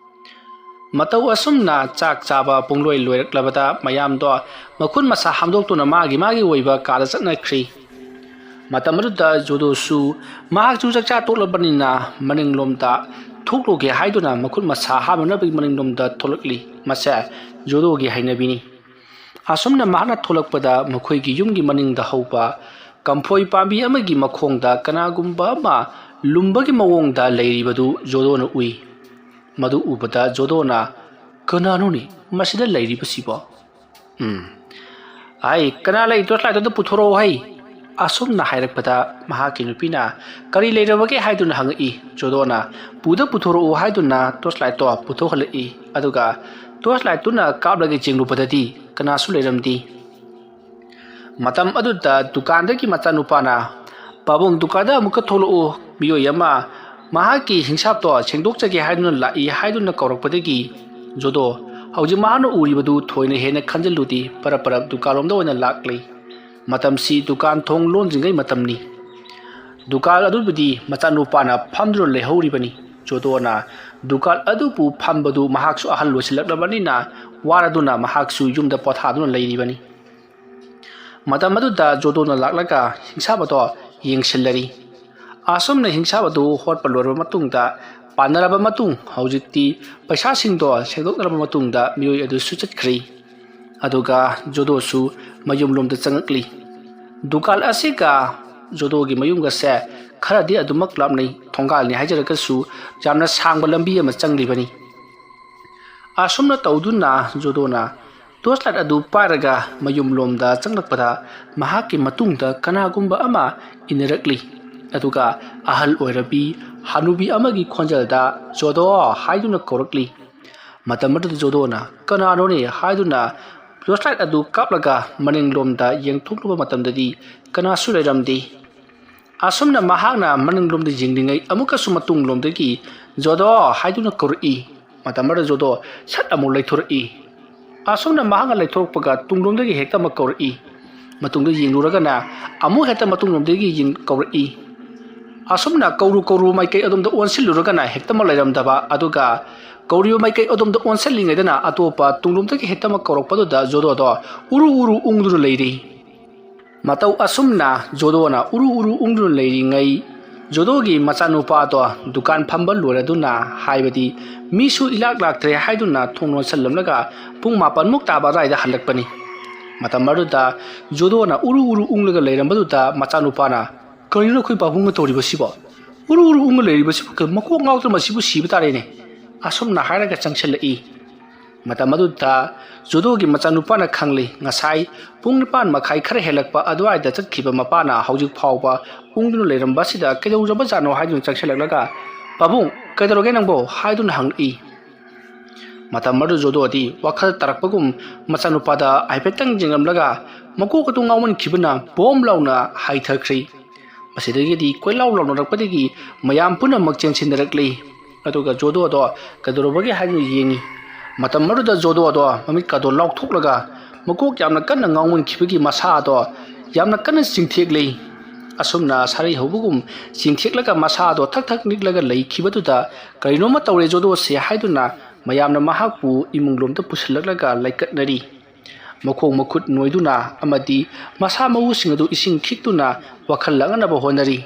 ꯃꯇꯧ ꯑꯁꯨꯝꯅ ꯆꯥꯛ ꯆꯥꯕ ꯄꯨꯡꯂꯣꯏ ꯂꯣꯏꯔꯛꯂꯕꯗ ꯃꯌꯥꯝꯗꯣ ꯃꯈꯨꯠ ꯃꯁꯥ ꯍꯥꯝꯗꯣꯛꯇꯨꯅ ꯃꯥꯒꯤ ꯃꯥꯒꯤ ꯑꯣꯏꯕ ꯀꯥꯗ ꯆꯠꯅꯈ꯭ꯔꯤ꯫ ꯃꯇꯝ ꯑꯗꯨꯗ ꯖꯣꯗꯣꯁꯨ ꯃꯍꯥꯛꯁꯨ ꯆꯥꯛꯆꯥ ꯇꯣꯛꯂꯕꯅꯤꯅ ꯃꯅꯤꯡꯂꯣꯝꯗ ꯊꯣꯛꯂꯨꯒꯦ ꯍꯥꯏꯗꯨꯅ ꯃꯈꯨꯠ ꯃꯁꯥ ꯍꯥꯝꯅꯅꯕꯒꯤ ꯃꯅꯤꯡꯂꯣꯝꯗ ꯊꯣꯛꯂꯛꯂꯤ꯫ ꯃꯁꯦ ꯖꯣꯗꯣꯒꯤ ꯍꯩꯅꯕꯤꯅꯤ꯫ ꯑꯁꯨꯝꯅ ꯃꯍꯥꯛꯅ ꯊꯣꯛꯂꯛꯄꯗ ꯃꯈꯣꯏꯒꯤ ꯌꯨꯝꯒꯤ ꯃꯅꯤꯡꯗ ꯍꯧꯕ ꯀꯝꯐꯣꯏ ꯄꯥꯝꯕꯤ ꯑꯃꯒꯤ ꯃꯈꯣꯡꯗ ꯀꯅꯥꯒꯨꯝꯕ ꯑꯃ ꯂꯨꯝꯕꯒꯤ ꯃꯑꯣꯡꯗ ꯂꯩꯔꯤꯕꯗꯨ ꯖꯣꯗꯣꯅ ꯎꯏ꯫ ꯃꯗꯨ ꯎꯕꯗ ꯖꯣꯗꯣꯅ, "ꯀꯅꯥꯅꯣꯅꯦ ꯃꯁꯤꯗ ꯂꯩꯔꯤꯕꯁꯤꯕꯣ?" "ꯎꯝ, ꯑꯩ ꯀꯅꯥ ꯂꯩ? ꯇꯣꯔꯆ ꯂꯥꯏꯠꯇꯨ ꯑꯝꯇ ꯄꯨꯊꯣꯔꯛꯑꯣ ꯍꯩ!" ꯑꯁꯨꯝꯅ ꯍꯥꯏꯔꯛꯄꯗ ꯃꯍꯥꯛꯀꯤ ꯅꯨꯄꯤꯅ, "ꯀꯔꯤ ꯂꯩꯔꯕꯒꯦ?" ꯍꯥꯏꯗꯨꯅ ꯍꯪꯉꯛꯏ꯫ ꯖꯣꯗꯣꯅ ꯄꯨꯗ ꯄꯨꯊꯣꯔꯛꯎ ꯍꯥꯏꯗꯨꯅ ꯇꯣꯔꯆ ꯂꯥꯏꯠꯇꯣ ꯄꯨꯊꯣꯛꯍꯜꯂꯛꯏ꯫ ꯑꯗꯨꯒ ꯇꯣꯔꯆ ꯂꯥꯏꯠꯇꯨꯅ ꯀꯥꯞꯂꯒ ꯌꯦꯡꯂꯨꯕꯗꯗꯤ ꯀꯅꯥꯁꯨ ꯂꯩꯔꯝꯗꯦ꯫ ꯃꯇꯝ ꯑꯗꯨꯗ ꯗꯨꯀꯥꯟꯗꯒꯤ ꯃꯆꯥꯅꯨꯄꯥꯅ, "ꯄꯥꯕꯨꯡ, ꯗꯨꯀꯥꯟꯗ ꯑꯃꯨꯛꯀ ꯊꯣꯛꯂꯛꯎ, ꯃꯤꯑꯣꯏ ꯑꯃ ꯃꯍꯥꯛꯀꯤ ꯍꯤꯡꯁꯥꯞꯇꯣ ꯁꯦꯡꯗꯣꯛꯆꯒꯦ ꯍꯥꯏꯗꯨꯅ ꯂꯥꯛꯏ" ꯍꯥꯏꯗꯨꯅ ꯀꯧꯔꯛꯄꯗꯒꯤ ꯖꯣꯗꯣ ꯍꯧꯖꯤꯛ ꯃꯍꯥꯛꯅ ꯎꯔꯤꯕꯗꯨ ꯊꯣꯏꯅ ꯍꯦꯟꯅ ꯈꯟꯖꯤꯜꯂꯨꯗꯦ, ꯄꯔꯞ ꯄꯔꯞ ꯗꯨꯀꯥꯟꯂꯣꯝꯗ ꯑꯣꯏꯅ ꯂꯥꯛꯂꯤ꯫ ꯃꯇꯝꯁꯤ ꯗꯨꯀꯥꯟ ꯊꯣꯡ ꯂꯣꯟꯗ꯭ꯔꯤꯉꯩ ꯃꯇꯝꯅꯤ꯫ ꯗꯨꯀꯥꯟ ꯑꯗꯨꯕꯨꯗꯤ ꯃꯆꯥꯅꯨꯄꯥꯅ ꯐꯝꯗꯨꯅ ꯂꯩꯍꯧꯔꯤꯕꯅꯤ꯫ ꯖꯣꯗꯣꯅ ꯗꯨꯀꯥꯟ ꯑꯗꯨꯕꯨ ꯐꯝꯕꯗꯨ ꯃꯍꯥꯛꯁꯨ ꯑꯍꯜ ꯑꯣꯏꯁꯤꯜꯂꯛꯂꯕꯅꯤꯅ ꯋꯥꯔꯗꯨꯅ ꯃꯍꯥꯛꯁꯨ ꯌꯨꯝꯗ ꯄꯣꯊꯥꯗꯨꯅ ꯂꯩꯔꯤꯕꯅꯤ꯫ ꯃꯇꯝ ꯑꯗꯨꯗ ꯖꯣꯗꯣꯅ ꯂꯥꯛꯂꯒ ꯍꯤꯡꯁꯥꯞ ꯑꯗꯣ ꯌꯦꯡꯁꯤꯜꯂꯔꯤ꯫ ꯑꯁꯨꯝꯅ ꯍꯤꯡꯁꯥꯞ ꯑꯗꯨ ꯍꯣꯠꯄ ꯂꯣꯏꯔꯕ ꯃꯇꯨꯡꯗ, ꯄꯥꯟꯅꯔꯕ ꯃꯇꯨꯡ, ꯍꯧꯖꯤꯛꯇꯤ ꯄꯩꯁꯥꯁꯤꯡꯗꯣ ꯁꯦꯡꯗꯣꯛꯅꯔꯕ ꯃꯇꯨꯡꯗ ꯃꯤꯑꯣꯏ ꯑꯗꯨꯁꯨ ꯆꯠꯈ꯭ꯔꯤ꯫ ꯑꯗꯨꯒ ꯖꯣꯗꯣꯁꯨ ꯃꯌꯨꯝꯂꯣꯝꯗ ꯆꯪꯉꯛꯂꯤ꯫ ꯗꯨꯀꯥꯟ ꯑꯁꯤꯒ ꯖꯣꯗꯣꯒꯤ ꯃꯌꯨꯝꯒꯁꯦ ꯈꯔꯗꯤ ꯑꯗꯨꯃꯛ ꯂꯥꯞꯅꯩ, ꯊꯣꯡꯒꯥꯜꯅꯤ ꯍꯥꯏꯖꯔꯒꯁꯨ ꯌꯥꯝꯅ ꯁꯥꯡꯕ ꯂꯝꯕꯤ ꯑꯃ ꯆꯪꯂꯤꯕꯅꯤ꯫ ꯑꯁꯨꯝꯅ ꯇꯧꯗꯨꯅ ꯖꯣꯗꯣꯅ ꯇꯣꯔꯆ ꯂꯥꯏꯠ ꯑꯗꯨ ꯄꯥꯏꯔꯒ ꯃꯌꯨꯝꯂꯣꯝꯗ ꯆꯪꯂꯛꯄꯗ ꯃꯍꯥꯛꯀꯤ ꯃꯇꯨꯡꯗ ꯀꯅꯥꯒꯨꯝꯕ ꯑꯃ ꯏꯟꯅꯔꯛꯂꯤ꯫ ꯑꯗꯨꯒ ꯑꯍꯜ ꯑꯣꯏꯔꯕꯤ ꯍꯅꯨꯕꯤ ꯑꯃꯒꯤ ꯈꯣꯟꯖꯦꯜꯗ "ꯖꯣꯗꯣ" ꯍꯥꯏꯗꯨꯅ ꯀꯧꯔꯛꯂꯤ꯫ ꯃꯇꯝ ꯑꯗꯨꯗ ꯖꯣꯗꯣꯅ "ꯀꯅꯥꯅꯣꯅꯦ?" ꯍꯥꯏꯗꯨꯅ ꯇꯣꯔꯆ ꯂꯥꯏꯠ ꯑꯗꯨ ꯀꯥꯞꯂꯒ ꯃꯅꯤꯡꯂꯣꯝꯗ ꯌꯦꯡꯊꯣꯛꯂꯨꯕ ꯃꯇꯝꯗꯗꯤ ꯀꯅꯥꯁꯨ ꯂꯩꯔꯝꯗꯦ꯫ ꯑꯁꯨꯝꯅ ꯃꯍꯥꯛꯅ ꯃꯅꯤꯡꯂꯣꯝꯗ ꯌꯦꯡꯂꯤꯉꯩ ꯑꯃꯨꯛꯀꯁꯨ ꯃꯇꯨꯡꯂꯣꯝꯗꯒꯤ "ꯖꯣꯗꯣ" ꯍꯥꯏꯗꯨꯅ ꯀꯧꯔꯛꯏ꯫ ꯃꯇꯝ ꯑꯗꯨꯗ ꯖꯣꯗꯣ ꯁꯠ ꯑꯃꯨꯛ ꯂꯩꯊꯣꯔꯛꯏ꯫ ꯑꯁꯨꯝꯅ ꯃꯍꯥꯛꯅ ꯂꯩꯊꯣꯔꯛꯄꯒ ꯇꯨꯡꯂꯣꯝꯗꯒꯤ ꯍꯦꯛꯇ ꯑꯃꯨꯛ ꯀꯧꯔꯛꯏ꯫ ꯃꯇꯨꯡꯗ ꯌꯦꯡꯂꯨꯔꯒꯅ ꯑꯃꯨꯛ ꯍꯦꯛꯇ ꯃꯇꯨꯡꯂꯣꯝꯗꯒꯤ ꯌꯦꯡ-, ꯀꯧꯔꯛꯏ꯫ ꯑꯁꯨꯝꯅ ꯀꯧꯔꯨ ꯀꯧꯔꯨ ꯃꯥꯏꯀꯩ ꯑꯗꯣꯝꯗ ꯑꯣꯟꯁꯤꯜꯂꯨꯔꯒꯅ ꯍꯦꯛꯇꯃꯛ ꯂꯩꯔꯝꯗꯕ, ꯑꯗꯨꯒ ꯀꯧꯔꯤꯕ ꯃꯥꯏꯀꯩ ꯑꯗꯣꯝꯗ ꯑꯣꯟꯁꯤꯜꯂꯤꯉꯩꯗꯅ ꯑꯇꯣꯞꯄ ꯇꯨꯡꯂꯣꯝꯗꯒꯤ ꯍꯦꯛꯇꯃꯛ ꯀꯧꯔꯛꯄꯗꯨꯗ ꯖꯣꯗꯣꯗꯣ ꯎꯔꯨ ꯎꯔꯨ ꯎꯪꯗꯨꯅ ꯂꯩꯔꯤ꯫ ꯃꯇꯧ ꯑꯁꯨꯝꯅ ꯖꯣꯗꯣꯅ ꯎꯔꯨ ꯎꯔꯨ ꯎꯪꯗꯨꯅ ꯂꯩꯔꯤꯉꯩ, ꯖꯣꯗꯣꯒꯤ ꯃꯆꯥꯅꯨꯄꯥꯗꯣ ꯗꯨꯀꯥꯟ ꯐꯝꯕ ꯂꯣꯏꯔꯗꯨꯅ, ꯍꯥꯏꯕꯗꯤ ꯃꯤꯁꯨ ꯏꯂꯥꯛ ꯂꯥꯛꯇ꯭ꯔꯦ ꯍꯥꯏꯗꯨꯅ ꯊꯣꯡ ꯂꯣꯟꯁꯤꯜꯂꯝꯂꯒ ꯄꯨꯡ ꯃꯥꯄꯟꯃꯨꯛ ꯇꯥꯕ ꯑꯗꯨꯋꯥꯏꯗ ꯍꯜꯂꯛꯄꯅꯤ꯫ ꯃꯇꯝ ꯑꯗꯨꯗ ꯖꯣꯗꯣꯅ ꯎꯔꯨ ꯎꯔꯨ ꯎꯪꯂꯒ ꯂꯩꯔꯝꯕꯗꯨꯗ ꯃꯆꯥꯅꯨꯄꯥꯅ, "ꯀꯔꯤꯅꯣ ꯑꯩꯈꯣꯏ ꯄꯥꯕꯨꯡꯅ ꯇꯧꯔꯤꯕꯁꯤꯕꯣ? ꯎꯔꯨ ꯎꯔꯨ ꯎꯪꯉ ꯂꯩꯔꯤꯕꯁꯤꯕꯨ ꯀ-, ꯃꯀꯣꯛ ꯉꯥꯎꯗ꯭ꯔ ꯃꯁꯤꯕꯨ ꯁꯤꯕ ꯇꯥꯔꯦꯅꯦ?" ꯑꯁꯨꯝꯅ ꯍꯥꯏꯔꯒ ꯆꯪꯁꯤꯜꯂꯛꯏ꯫ ꯃꯇꯝ ꯑꯗꯨꯗ ꯖꯣꯗꯣꯒꯤ ꯃꯆꯥꯅꯨꯄꯥꯅ ꯈꯪꯂꯤ, ꯉꯁꯥꯏ ꯄꯨꯡ ꯅꯤꯄꯥꯟ ꯃꯈꯥꯏ ꯈꯔ ꯍꯦꯜꯂꯛꯄ ꯑꯗꯨꯋꯥꯏꯗ ꯆꯠꯈꯤꯕ ꯃꯄꯥꯅ ꯍꯧꯖꯤꯛ ꯐꯥꯎꯕ ꯎꯪꯗꯨꯅ ꯂꯩꯔꯝꯕꯁꯤꯗ ꯀꯩꯗꯧꯔꯕꯖꯥꯠꯅꯣ ꯍꯥꯏꯗꯨꯅ ꯆꯪꯁꯤꯜꯂꯛꯂꯒ, "ꯄꯥꯕꯨꯡ, ꯀꯩꯗꯧꯔꯒꯦ ꯅꯪꯕꯣ?" ꯍꯥꯏꯗꯨꯅ ꯍꯪꯂꯛꯏ꯫ ꯃꯇꯝ ꯑꯗꯨ ꯖꯣꯗꯣꯗꯤ ꯋꯥꯈꯜ ꯇꯥꯔꯛꯄꯒꯨꯝ ꯃꯆꯥꯅꯨꯄꯥꯗ ꯍꯥꯏꯐꯦꯠꯇꯪ ꯌꯦꯡꯂꯝꯂꯒ ꯃꯀꯣꯛ ꯑꯗꯨ ꯉꯥꯎꯃꯟꯈꯤꯕꯅ ꯕꯣꯝ ꯂꯥꯎꯅ ꯍꯥꯏꯊꯈ꯭ꯔꯤ꯫ ꯃꯁꯤꯗꯒꯤꯗꯤ ꯀꯣꯏꯂꯥꯎ ꯂꯥꯎꯅꯔꯛꯄꯗꯒꯤ ꯃꯌꯥꯝ ꯄꯨꯝꯅꯃꯛ ꯆꯦꯟꯁꯤꯟꯅꯔꯛꯂꯤ꯫ ꯑꯗꯨꯒ ꯖꯣꯗꯣꯗꯣ ꯀꯩꯗꯧꯔꯕꯒꯦ ꯍꯥꯏꯗꯨꯅ ꯌꯦꯡꯉꯤ꯫ ꯃꯇꯝ ꯑꯗꯨꯗ ꯖꯣꯗꯣꯗꯣ ꯃꯃꯤꯠꯀꯗꯣ ꯂꯥꯎꯊꯣꯛꯂꯒ ꯃꯀꯣꯛ ꯌꯥꯝꯅ ꯀꯟꯅ ꯉꯥꯎꯃꯟꯈꯤꯕꯒꯤ ꯃꯁꯥꯗꯣ ꯌꯥꯝꯅ ꯀꯟꯅ ꯆꯤꯡꯊꯦꯛꯂꯤ꯫ ꯑꯁꯨꯝꯅ ꯁꯥꯔꯩ ꯍꯧꯕꯒꯨꯝ ꯆꯤꯡꯊꯦꯛꯂꯒ ꯃꯁꯥꯗꯣ ꯊꯛ ꯊꯛ ꯅꯤꯛꯂꯒ ꯂꯩꯈꯤꯕꯗꯨꯗ, "ꯀꯔꯤꯅꯣꯃ ꯇꯧꯔꯦ ꯖꯣꯗꯣꯁꯦ" ꯍꯥꯏꯗꯨꯅ ꯃꯌꯥꯝꯅ ꯃꯍꯥꯛꯄꯨ ꯏꯃꯨꯡꯂꯣꯝꯗ ꯄꯨꯁꯤꯜꯂꯛꯂꯒ ꯂꯥꯏꯀꯠꯅꯔꯤ꯫ ꯃꯈꯣꯡ ꯃꯈꯨꯠ ꯅꯣꯏꯗꯨꯅ ꯑꯃꯗꯤ ꯃꯁꯥ ꯃꯎꯁꯤꯡ ꯑꯗꯨ ꯏꯁꯤꯡ ꯈꯤꯛꯇꯨꯅ ꯋꯥꯈꯜ ꯂꯥꯡꯅꯕ ꯍꯣꯠꯅꯔꯤ꯫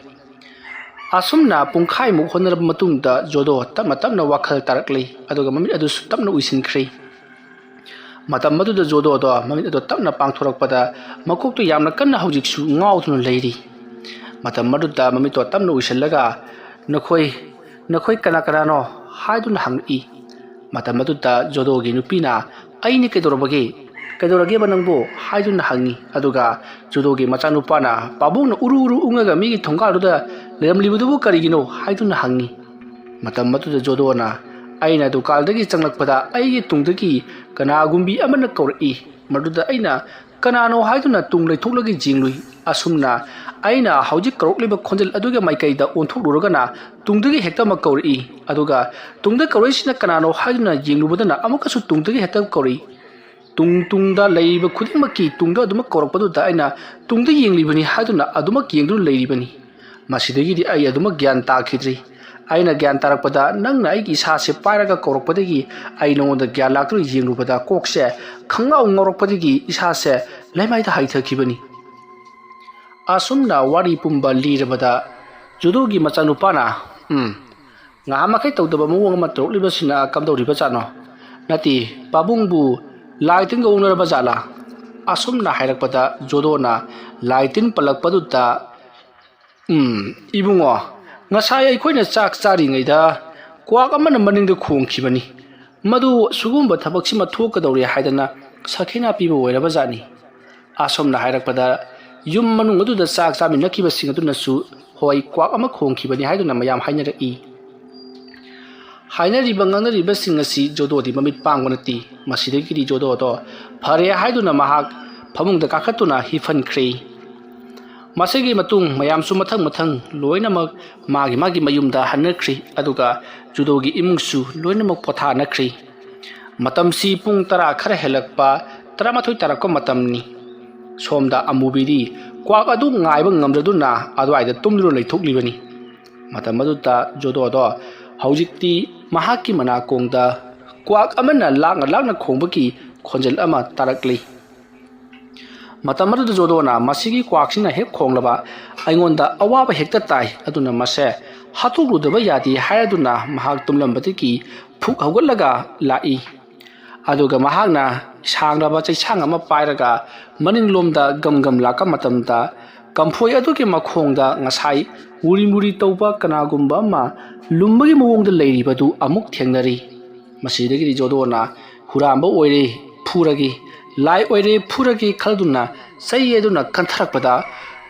ꯑꯁꯨꯝꯅ ꯄꯨꯡꯈꯥꯏꯃꯨꯛ ꯍꯣꯠꯅꯔꯕ ꯃꯇꯨꯡꯗ ꯖꯣꯗꯣ ꯇꯞꯅ ꯇꯞꯅ ꯋꯥꯈꯜ ꯇꯥꯔꯛꯂꯤ, ꯑꯗꯨꯒ ꯃꯃꯤꯠ ꯑꯗꯨꯁꯨ ꯇꯞꯅ ꯎꯏꯁꯤꯟꯈ꯭ꯔꯤ꯫ ꯃꯇꯝ ꯑꯗꯨꯗ ꯖꯣꯗꯣꯗꯣ ꯃꯃꯤꯠ ꯑꯗꯨ ꯇꯞꯅ ꯄꯥꯡꯊꯣꯔꯛꯄꯗ ꯃꯀꯣꯛꯇꯨ ꯌꯥꯝꯅ ꯀꯟꯅ ꯍꯧꯖꯤꯛꯁꯨ ꯉꯥꯎꯗꯨꯅ ꯂꯩꯔꯤ꯫ ꯃꯇꯝ ꯑꯗꯨꯗ ꯃꯃꯤꯠꯇꯣ ꯇꯞꯅ ꯎꯏꯁꯤꯜꯂꯒ, "ꯅꯈꯣꯏ, ꯅꯈꯣꯏ ꯀꯅꯥ ꯀꯅꯥꯅꯣ?" ꯍꯥꯏꯗꯨꯅ ꯍꯪꯂꯛꯏ꯫ ꯃꯇꯝ ꯑꯗꯨꯗ ꯖꯣꯗꯣꯒꯤ ꯅꯨꯄꯤꯅ, "ꯑꯩꯅꯤ, ꯀꯩꯗꯧꯔꯕꯒꯦ? ꯀꯩꯗꯧꯔꯒꯦꯕ ꯅꯪꯕꯨ?" ꯍꯥꯏꯗꯨꯅ ꯍꯪꯉꯤ꯫ ꯑꯗꯨꯒ ꯖꯣꯗꯣꯒꯤ ꯃꯆꯥꯅꯨꯄꯥꯅ, "ꯄꯥꯕꯨꯡꯅ ꯎꯔꯨ ꯎꯔꯨ ꯎꯪꯉꯒ ꯃꯤꯒꯤ ꯊꯣꯡꯒꯥꯜꯗꯨꯗ ꯂꯩꯔꯝꯂꯤꯕꯗꯨꯕꯨ ꯀꯔꯤꯒꯤꯅꯣ?" ꯍꯥꯏꯗꯨꯅ ꯍꯪꯉꯤ꯫ ꯃꯇꯝ ꯑꯗꯨꯗ ꯖꯣꯗꯣꯅ, "ꯑꯩꯅ ꯗꯨꯀꯥꯟꯗꯒꯤ ꯆꯪꯂꯛꯄꯗ ꯑꯩꯒꯤ ꯇꯨꯡꯗꯒꯤ ꯀꯅꯥꯒꯨꯝꯕꯤ ꯑꯃꯅ ꯀꯧꯔꯛꯏ꯫ ꯃꯗꯨꯗ ꯑꯩꯅ ꯀꯅꯥꯅꯣ ꯍꯥꯏꯗꯨꯅ ꯇꯨꯡ ꯂꯩꯊꯣꯛꯂꯒ ꯌꯦꯡꯂꯨꯏ꯫ ꯑꯁꯨꯝꯅ ꯑꯩꯅ ꯍꯧꯖꯤꯛ ꯀꯧꯔꯛꯂꯤꯕ ꯈꯣꯟꯖꯦꯜ ꯑꯗꯨꯒꯤ ꯃꯥꯏꯀꯩꯗ ꯑꯣꯟꯊꯣꯛꯂꯨꯔꯒꯅ ꯇꯨꯡꯗꯒꯤ ꯍꯦꯛꯇꯃꯛ ꯀꯧꯔꯛꯏ꯫ ꯑꯗꯨꯒ ꯇꯨꯡꯗ ꯀꯧꯔꯛꯏꯁꯤꯅ ꯀꯅꯥꯅꯣ ꯍꯥꯏꯗꯨꯅ ꯌꯦꯡꯂꯨꯕꯗꯅ ꯑꯃꯨꯛꯀꯁꯨ ꯇꯨꯡꯗꯒꯤ ꯍꯦꯛꯇ ꯀꯧꯔꯛꯏ꯫ ꯇꯨꯡ ꯇꯨꯡꯗ ꯂꯩꯔꯤꯕ ꯈꯨꯗꯤꯡꯃꯛꯀꯤ ꯇꯨꯡꯗ ꯑꯗꯨꯃꯛ ꯀꯧꯔꯛꯄꯗꯨꯗ ꯑꯩꯅ ꯇꯨꯡꯗ ꯌꯦꯡꯂꯤꯕꯅꯤ ꯍꯥꯏꯗꯨꯅ ꯑꯗꯨꯃꯛ ꯌꯦꯡꯗꯨꯅ ꯂꯩꯔꯤꯕꯅꯤ꯫ ꯃꯁꯤꯗꯒꯤꯗꯤ ꯑꯩ ꯑꯗꯨꯃꯛ ꯒ꯭ꯌꯥꯟ ꯇꯥꯈꯤꯗ꯭ꯔꯤ꯫ ꯑꯩꯅ ꯒ꯭ꯌꯥꯟ ꯇꯥꯔꯛꯄꯗ ꯅꯪꯅ ꯑꯩꯒꯤ ꯏꯁꯥꯁꯦ ꯄꯥꯏꯔꯒ ꯀꯧꯔꯛꯄꯗꯒꯤ ꯑꯩ ꯅꯉꯣꯟꯗ ꯒ꯭ꯌꯥꯟ ꯂꯥꯛꯇꯨꯅ ꯌꯦꯡꯂꯨꯕꯗ ꯀꯣꯛꯁꯦ ꯈꯪꯉꯥꯎ ꯉꯥꯎꯔꯛꯄꯗꯒꯤ ꯏꯁꯥꯁꯦ ꯂꯩꯃꯥꯏꯗ ꯍꯥꯏꯊꯈꯤꯕꯅꯤ꯫ ꯑꯁꯨꯝꯅ ꯋꯥꯔꯤ ꯄꯨꯝꯕ ꯂꯤꯔꯕꯗ ꯖꯨꯗꯣꯒꯤ ꯃꯆꯥꯅꯨꯄꯥꯅ, "ꯎꯝ, ꯉꯍꯥꯟ ꯃꯈꯩ ꯇꯧꯗꯕ ꯃꯑꯣꯡ ꯑꯃ ꯇꯧꯔꯛꯂꯤꯕꯁꯤꯅ ꯀꯝꯗꯧꯔꯤꯕꯖꯥꯠꯅꯣ? ꯅꯠꯇꯦ, ꯄꯥꯕꯨꯡꯕꯨ ꯂꯥꯏ ꯇꯤꯟꯒ ꯑꯣꯛꯅꯔꯕ ꯖꯥꯠꯂꯥ?" ꯑꯁꯨꯝꯅ ꯍꯥꯏꯔꯛꯄꯗ ꯖꯣꯗꯣꯅ ꯂꯥꯏ ꯇꯤꯟ ꯄꯜꯂꯛꯄꯗꯨꯗ, "ꯎꯝ, ꯏꯕꯨꯡꯉꯣ, ꯉꯁꯥꯏ ꯑꯩꯈꯣꯏꯅ ꯆꯥꯛ ꯆꯥꯔꯤꯉꯩꯗ ꯀ꯭ꯋꯥꯛ ꯑꯃꯅ ꯃꯅꯤꯡꯗ ꯈꯣꯡꯈꯤꯕꯅꯤ꯫ ꯃꯗꯨ ꯁꯤꯒꯨꯝꯕ ꯊꯕꯛꯁꯤꯃ ꯊꯣꯛꯀꯗꯧꯔꯦ ꯍꯥꯏꯗꯅ ꯁꯈꯤꯅꯥ ꯄꯤꯕ ꯑꯣꯏꯔꯕ ꯖꯥꯠꯅꯤ꯫" ꯑꯁꯣꯝꯅ ꯍꯥꯏꯔꯛꯄꯗ ꯌꯨꯝ ꯃꯅꯨꯡ ꯑꯗꯨꯗ ꯆꯥꯛ ꯆꯥꯃꯤꯟꯅꯈꯤꯕꯁꯤꯡ ꯑꯗꯨꯅꯁꯨ ꯍꯣꯏ ꯀ꯭ꯋꯥꯛ ꯑꯃ ꯈꯣꯡꯈꯤꯕꯅꯤ ꯍꯥꯏꯗꯨꯅ ꯃꯌꯥꯝ ꯍꯥꯏꯅꯔꯛꯏ꯫ ꯍꯥꯏꯅꯔꯤꯕ ꯉꯥꯡꯅꯔꯤꯕꯁꯤꯡ ꯑꯁꯤ ꯖꯣꯗꯣꯗꯤ ꯃꯃꯤꯠ ꯄꯥꯡꯕ ꯅꯠꯇꯦ꯫ ꯃꯁꯤꯗꯒꯤꯗꯤ ꯖꯣꯗꯣꯗꯣ ꯐꯔꯦ ꯍꯥꯏꯗꯨꯅ ꯃꯍꯥꯛ ꯐꯃꯨꯡꯗ ꯀꯥꯈꯠꯇꯨꯅ ꯍꯤꯞꯍꯟꯈ꯭ꯔꯦ꯫ ꯃꯁꯤꯒꯤ ꯃꯇꯨꯡ ꯃꯌꯥꯝꯁꯨ ꯃꯊꯪ ꯃꯊꯪ ꯂꯣꯏꯅꯃꯛ ꯃꯥꯒꯤ ꯃꯥꯒꯤ ꯃꯌꯨꯝꯗ ꯍꯟꯅꯈ꯭ꯔꯤ꯫ ꯑꯗꯨꯒ ꯖꯨꯗꯣꯒꯤ ꯏꯃꯨꯡꯁꯨ ꯂꯣꯏꯅꯃꯛ ꯄꯣꯊꯥꯅꯈ꯭ꯔꯤ꯫ ꯃꯇꯝꯁꯤ ꯄꯨꯡ ꯇꯔꯥ ꯈꯔ ꯍꯦꯜꯂꯛꯄ, ꯇꯔꯥꯃꯥꯊꯣꯏ ꯇꯥꯔꯛꯄ ꯃꯇꯝꯅꯤ꯫ ꯁꯣꯝꯗ ꯑꯃꯨꯕꯤꯗꯤ ꯀ꯭ꯋꯥꯛ ꯑꯗꯨ ꯉꯥꯏꯕ ꯉꯝꯗ꯭ꯔꯗꯨꯅ ꯑꯗꯨꯋꯥꯏꯗ ꯇꯨꯝꯗꯨꯅ ꯂꯩꯊꯣꯛꯂꯤꯕꯅꯤ꯫ ꯃꯇꯝ ꯑꯗꯨꯗ ꯖꯣꯗꯣꯗꯣ ꯍꯧꯖꯤꯛꯇꯤ ꯃꯍꯥꯛꯀꯤ ꯃꯅꯥꯀꯣꯡꯗ ꯀ꯭ꯋꯥꯛ ꯑꯃꯅ ꯂꯥꯛꯅ ꯂꯥꯛꯅ ꯈꯣꯡꯕꯒꯤ ꯈꯣꯟꯖꯦꯜ ꯑꯃ ꯇꯥꯔꯛꯂꯤ꯫ ꯃꯇꯝ ꯑꯗꯨꯗ ꯖꯣꯗꯣꯅ, "ꯃꯁꯤꯒꯤ ꯀ꯭ꯋꯥꯛꯁꯤꯅ ꯍꯦꯛ ꯈꯣꯡꯂꯕ ꯑꯩꯉꯣꯟꯗ ꯑꯋꯥꯕ ꯍꯦꯛꯇ ꯇꯥꯏ, ꯑꯗꯨꯅ ꯃꯁꯦ ꯍꯥꯠꯇꯣꯛꯂꯨꯗꯕ ꯌꯥꯗꯦ" ꯍꯥꯏꯔꯗꯨꯅ ꯃꯍꯥꯛ ꯇꯨꯝꯂꯝꯕꯗꯒꯤ ꯐꯨꯛ ꯍꯧꯒꯠꯂꯒ ꯂꯥꯛꯏ꯫ ꯑꯗꯨꯒ ꯃꯍꯥꯛꯅ ꯁꯥꯡꯂꯕ ꯆꯩꯁꯥꯡ ꯑꯃ ꯄꯥꯏꯔꯒ ꯃꯅꯤꯡꯂꯣꯝꯗ ꯒꯝ ꯒꯝ ꯂꯥꯛꯄ ꯃꯇꯝꯗ ꯀꯝꯐꯣꯏ ꯑꯗꯨꯒꯤ ꯃꯈꯣꯡꯗ ꯉꯁꯥꯏ ꯃꯨꯔꯤ ꯃꯨꯔꯤ ꯇꯧꯕ ꯀꯅꯥꯒꯨꯝꯕ ꯑꯃ ꯂꯨꯝꯕꯒꯤ ꯃꯑꯣꯡꯗ ꯂꯩꯔꯤꯕꯗꯨ ꯑꯃꯨꯛ ꯊꯦꯡꯅꯔꯤ꯫ ꯃꯁꯤꯗꯒꯤꯗꯤ ꯖꯣꯗꯣꯅ "ꯍꯨꯔꯥꯟꯕ ꯑꯣꯏꯔꯦ, ꯐꯨꯔꯒꯦ, ꯂꯥꯏ ꯑꯣꯏꯔꯦ, ꯐꯨꯔꯒꯦ" ꯈꯜꯗꯨꯅ ꯆꯩ ꯑꯗꯨꯅ ꯀꯟꯊꯔꯛꯄꯗ,